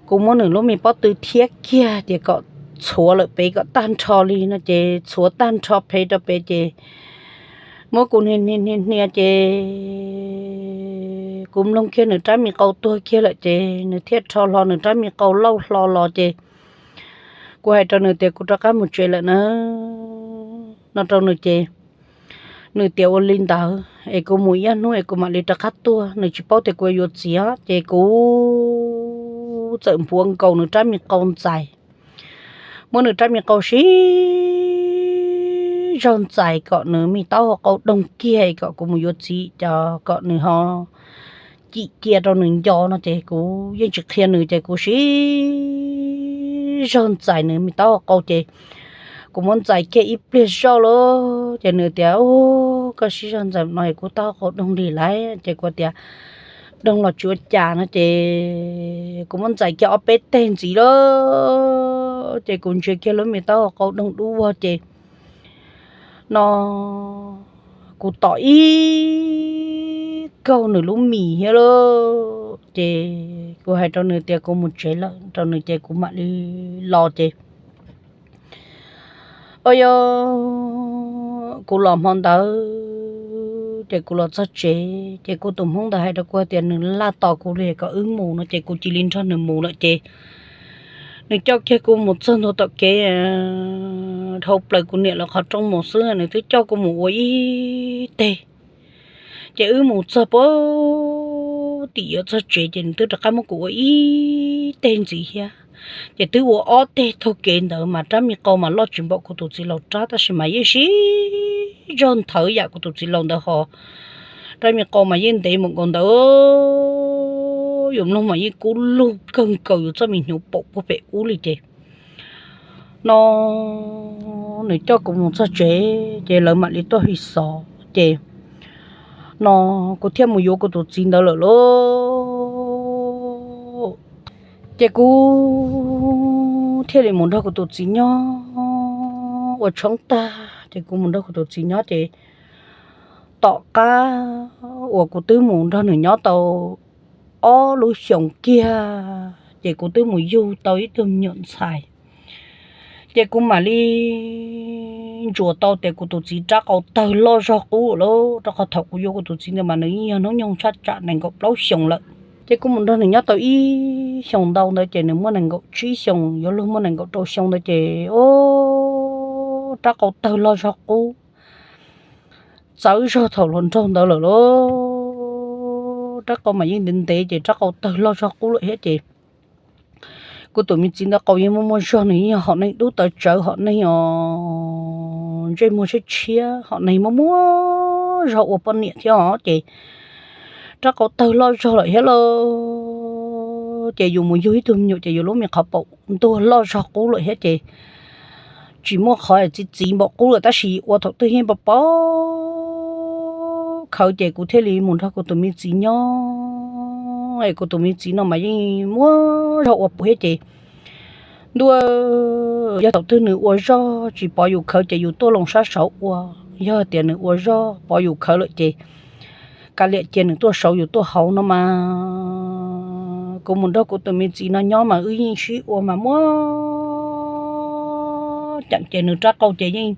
kuv muab nws lub me pob tw thiab kiag tias kom txhuav lawm pem kom tag nrho li no ces txhuav tag nrho pem rau pem ces muab kuv hnia hnia hnia ces kuv mloog kiag nws rab me qau tuag kiag lawm ces nws thiaj rho hlo nws rab me qau lauj hlo los ces kuv hais rau nws tias kuv rov qab mus tsev lawm na no rau nws ces nws tias ua li ntawd es kuv mus ib hnub es kuv mam li rov qab tuaj. Nws tsis paub tias kuv yuav txiv ces kuv txawm npuav nkaus nws rab me qau ntxais, muab nws rab me qau sib zog ntxais kom nws me taub hau qau doog kiag kom kuv mus yuav txiv cov kom nws ho cim cia rau nws nco no ces kuv yeej tsis qhia nws ces kuv sib zog ntxais nws me taub hau qau ces kuv muab ntxais kiag ib pliag zoj lawm ces nws tias koj sib zog ntxais no kuv taub hau qau doog li lawm ces kuv tias doog los tsis ua cas no ces kuv muab ntxais kiag ob peb teg ntxiv lawm ces kuv ntsia kiag lub me taub hau qau doog dub vog ces no kuv tom ib kaug nws lub mis thiab lawm ces kuv hais rau nws tias kuv mus tsev lawm rau nws ces kuv mam li los ces o yog kuv los hmo ntawd ces kuv los txog tsev ces kuv tus hmoob ntawd hais rau kuv tias nws laj tos kuv li kom wb mus no ces kuv cia li nrog nws mus lawm ces nws coj kiag kuv mus txog ntua tom kev dhau plaws kuv niam lawv qhov rooj mus xwb nws twb coj kuv mus ua ib teg ces wb mus txog puag tim yuav txog tsev ces nws twb rov qab muab kuv ua ib teg ntxiv thiab ces twb ua ob teg taug kev ntawd mas rab me qau mas loj tsis npaum kuv tus txiv laus rab tab sis mas yeej sib zog nthawv yam kuv tus txiv laus ntawd ho rab me qau mas yeej ntev mus nkaus ntawd yuav mloog mas yeej kub lug kawg nkaus yus txoj me hnyuv paum puag pem ub li ces no nws coj kuv mus txog tsev ces lawv mam li tuaj hais xov ces no kuv thiaj mus yuav kuv tus txiv ntawd lawm lauj. Ces kuv thiaj li mus nrog kuv tus txiv nyob ua tshoob tag ces kuv mus nrog kuv tus txiv nyob ces tom qab uas kuv twb mus nrog nws nyob tau ob lub xyoos kiag ces kuv twb mus yug tau ib tug me nyuam ntxhais ces kuv mam li ntsuas tau tias kuv tus txiv rab qau tawg loj zog qub lawm rau qhov thaum kuv yuav kuv tus txiv ntawd mas nws yeej yog hnub nyoog tshaj tsam nees nkaum plaub xyoos lawm ces kuv mus nrog nws nyob tau ib xyoos ntau ntawd ces nws muaj nees nkaum tsib xyoos yuav luag muaj nees nkaum rau xyoo ntawd ces o rab qau tawg loj zog qub txawv zog thaum hluas nraug ntawd lawm lauj. Rab qau mas yeej ntev ntev ces rab qau tawg loj zog qub lawm thiab ces kuv tus me txiv ntawd qau yeej muaj muaj zog nws yeej yog hom neeg dub tawv tsawv hom neeg os ntsej muag tshiab tshiab hom neeg muaj muaj zog ua poj niam thiab os ces rab qau tawg loj zog lawm thiab lauj. Ces yus mus yug ib tug me nyuam ces yus lub me qhov paum ntuag loj zog qub lawm thiab ces tsis muaj qhov txiv txiv npaum qub lawm tab sis ua thaum twg yeej pom pom khawv ces kuv thiaj li mus nrog kuv tus me txiv nyob es kuv tus me txiv no mas yeej muaj zog ua puav thiab ces ntuj, yog thaum twg nws ua zog tsis pov yus khawv ces yus tuaj loo sab saud ua, yog tias nws ua zog pov yus khawv lawm ces kav liam cia nws tuaj saud yus tuaj hauv no mas. Kuv mus nrog kuv tus me txiv no nyob mas wb yeej sib ua mas muab ceem ces nws rab qau ces yeej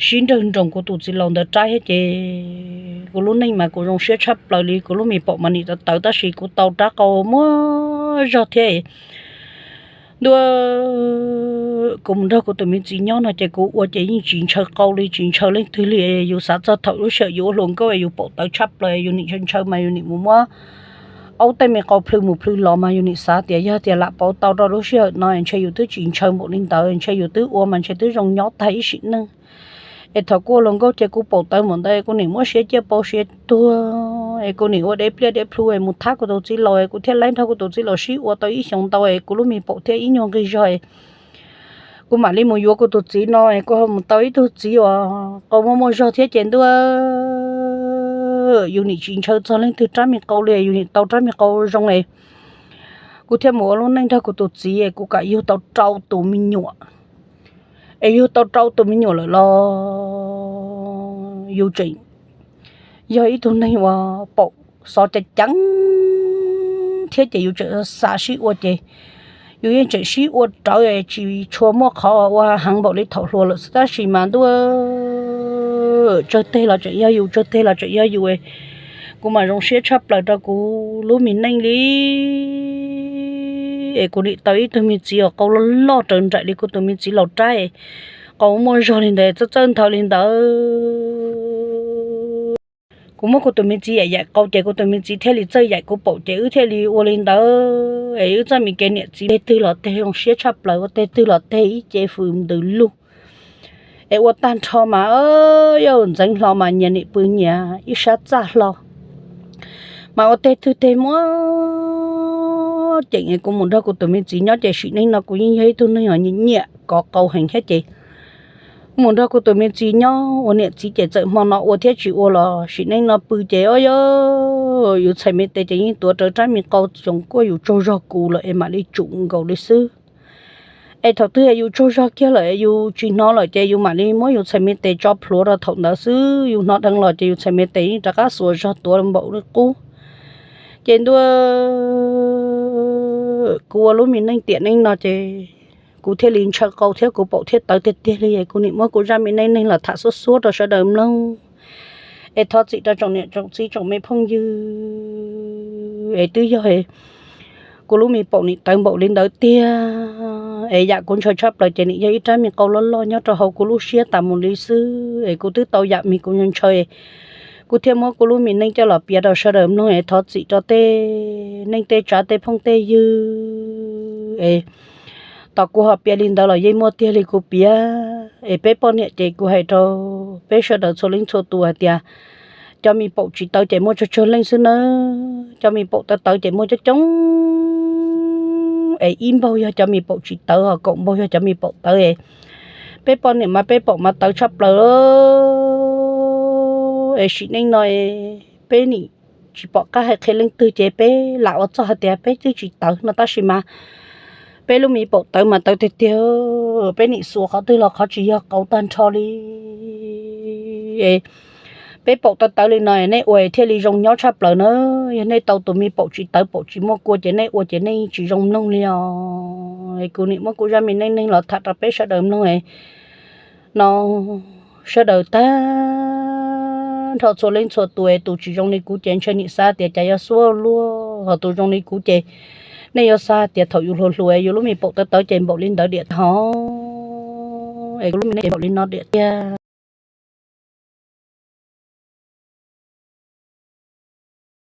sib nrawg nroos kuv tus txiv laus ntawd rab thiab ces kuv lub neej mas kuv zoo siab tshaj plaws li. Kuv lub me paum mas nim tawv tawv tab sis kuv tau rab qau muaj zog thiab. Ntuj, kuv mus nrog kuv tus me txiv nyob no ces kuv ua ces yeej tsis ntshaw qau li tsis ntshaw leej twg li. Yus xav txog thaum lub sij hawm yus ua hluas nkauj es yus paum tawv tshaj plaws yus nim ntshaw ntshaw mas yus nim mus muab aub tej me qau plhws mus plhws los mas yus nim xav tias yog tias lam pauv tau rau lub sij hawm no ntshe yus twb tsis ntshaw npaum li ntawd ntshe yus twb ua mas ntshe twb zoo nyob tag ib sim neej. Es thaum kuv ua hluas nkauj ces kuv paum tawv npaum ntawd kuv nim muab siab ciaj pauv siab tuag es kuv nim ua deb pliaj deb plhu es mus thab kuv tus txiv laus es kuv thiaj laib nrog kuv tus txiv laus sib ua tau ib xyoos ntau es kuv lub me paum thiaj ib nyuag nqig zog es kuv mam li mus yuav kuv tus txiv no es kuv ho mus tau ib tug txiv uas qau muaj muaj zog thiab ces ntuj, yus nim tsis ntshaw txog leej twg rab me qau li yus nim tau rab me qau zoo es kuv thiaj mus ua lub neej nrog kuv tus txiv es kuv kam yug tau rau tus me nyuam. es yug tau rau tus me nyuam lawm los yus tseem yog ib tug neeg uas paum xov ceev ceev thiab ces yus tseem xav sib ua ces yus yeej tseem sib ua rawv tsis tshua muaj qhov ua heev npaum li thaum hluas lawm xwb. Tab sis mas ntuj, tsawg teg los tseem yog yus, tsawg teg los tseem yog yus. Kuv mas zoo siab tshaj plaws rau kuv lub me neej li, es kuv nim tau ib tug me txiv uas qau loj loj raws nraim li kuv tus me txiv laus rab, qau muaj zog li ntawd, txawj txawj nthav li ntawd. Kuv muab kuv tus me txiv yaim yaim qau ces kuv tus me txiv thiaj li txawj yaim kuv paum ces wb thiaj li ua li ntawd. Es wb txoj me kev niam txiv teg twg los teg zoo siab tshaj plaws, ua teg twg los teg ib ce fws ntws lug. Es ua tag nrho mas yog ntxeev hlo mas nyias nim pw nyias ib sab txaj hlo. Mas ua teg twg teg muaj ceem es kuv mus nrog kuv tus me txiv nyob ces sim neej no kuv yeej yog ib tug neeg uas nyiam kov qau heev thiab ces mus nrog kuv tus me txiv nyob ua niam txiv ces txawm hmo no ua thiab tsis ua los sim neej no pw ces o yog yus txhais me tes ces yeej tuav rawv rab me qau tsoom kuaj yus tsaug zog kuv lawm es mam li tsum nkaus li xwb. Es thaum twg yus tsaug zog kiag lawm yus tsis hnov lawm ces yus mam li muab yus txhais me tes tso plhuav rau thaum ntawd xwb. Yus hnov dheev los ces yus txhais me tes yeej rov qab xuas zog tuav npaum li qub. Ces ntuj, kuv ua lub me neej tiam neej no ces kuv thiaj li ntshaw qau thiab kuv paum thiaj tawv tiag tiag li. Kuv nim muab kuv zaj me neej neeg los tham xuab xuab rau sawv daws mloog. Es thov txim rau tsoom niam tsoom txiv tsoom me phooj ywg es twb yog kuv lub me paum nim tawv npaum li ntawd tiag. Es yam kuv ntshaw tshaj plaws ces nim yog ib rab me qau loj loj nyob rau hauv kuv lub siab tas mus li xwb. Es kuv twb tau yam mis kuv ntshaw, kuv thiaj muab kuv lub me neej coj los piav rau sawv daws mloog es thov txim rau tej neej tej tsav tej phooj tej ywg es tos kuv ho piav li ntawd los yeej muaj tiag li kuv piav. Es peb poj niam ces kuv hais rau peb sawv daws txhua leej txhua tus hais tias cov me paum tsis tawv ces muaj tsawg tsawg leej xwb nawb. Cov me paum tawv tawv ces muaj coob coob, es ib npaug yog cov me paum tsis tawv, ho kaum npaug yog cov me paum tawv. Peb poj niam mas peb paum mas tawv tshaj plaws es sim neej no peb nim tsis pom qab hais qhia leej twg ces peb lam ua txuj hais tias peb twb tsis tawv no tab sis mas peb lub me paum tawv mas tawv tiag tiag. Peb nim xuas qhov twg los qhov tsis yog qau tag nrho li. Peb paum tawv tawv li no nej ua thiaj li zoo nyob tshaj plaws na. Yog nej tau tus me paum tsis tawv paum tsis muaj kua ces nej ua ces nej tsis zoo mloog li os. Kuv nim muab kuv zaj me neej neeg los tham rau peb sawv daws mloog no sawv daws tag nrho txhua leej txhua tus es tus tsis zoo li kuv ces ntshe nim xav tias cas yuav xuab luaj, ho tus zoo li kuv ces nej yuav xav tias thaum yus hluas hluas yus lub me paum tawv tawv ces npaum li ntawd diam hov es kuv lub me neej ces npaum li no diam tiag.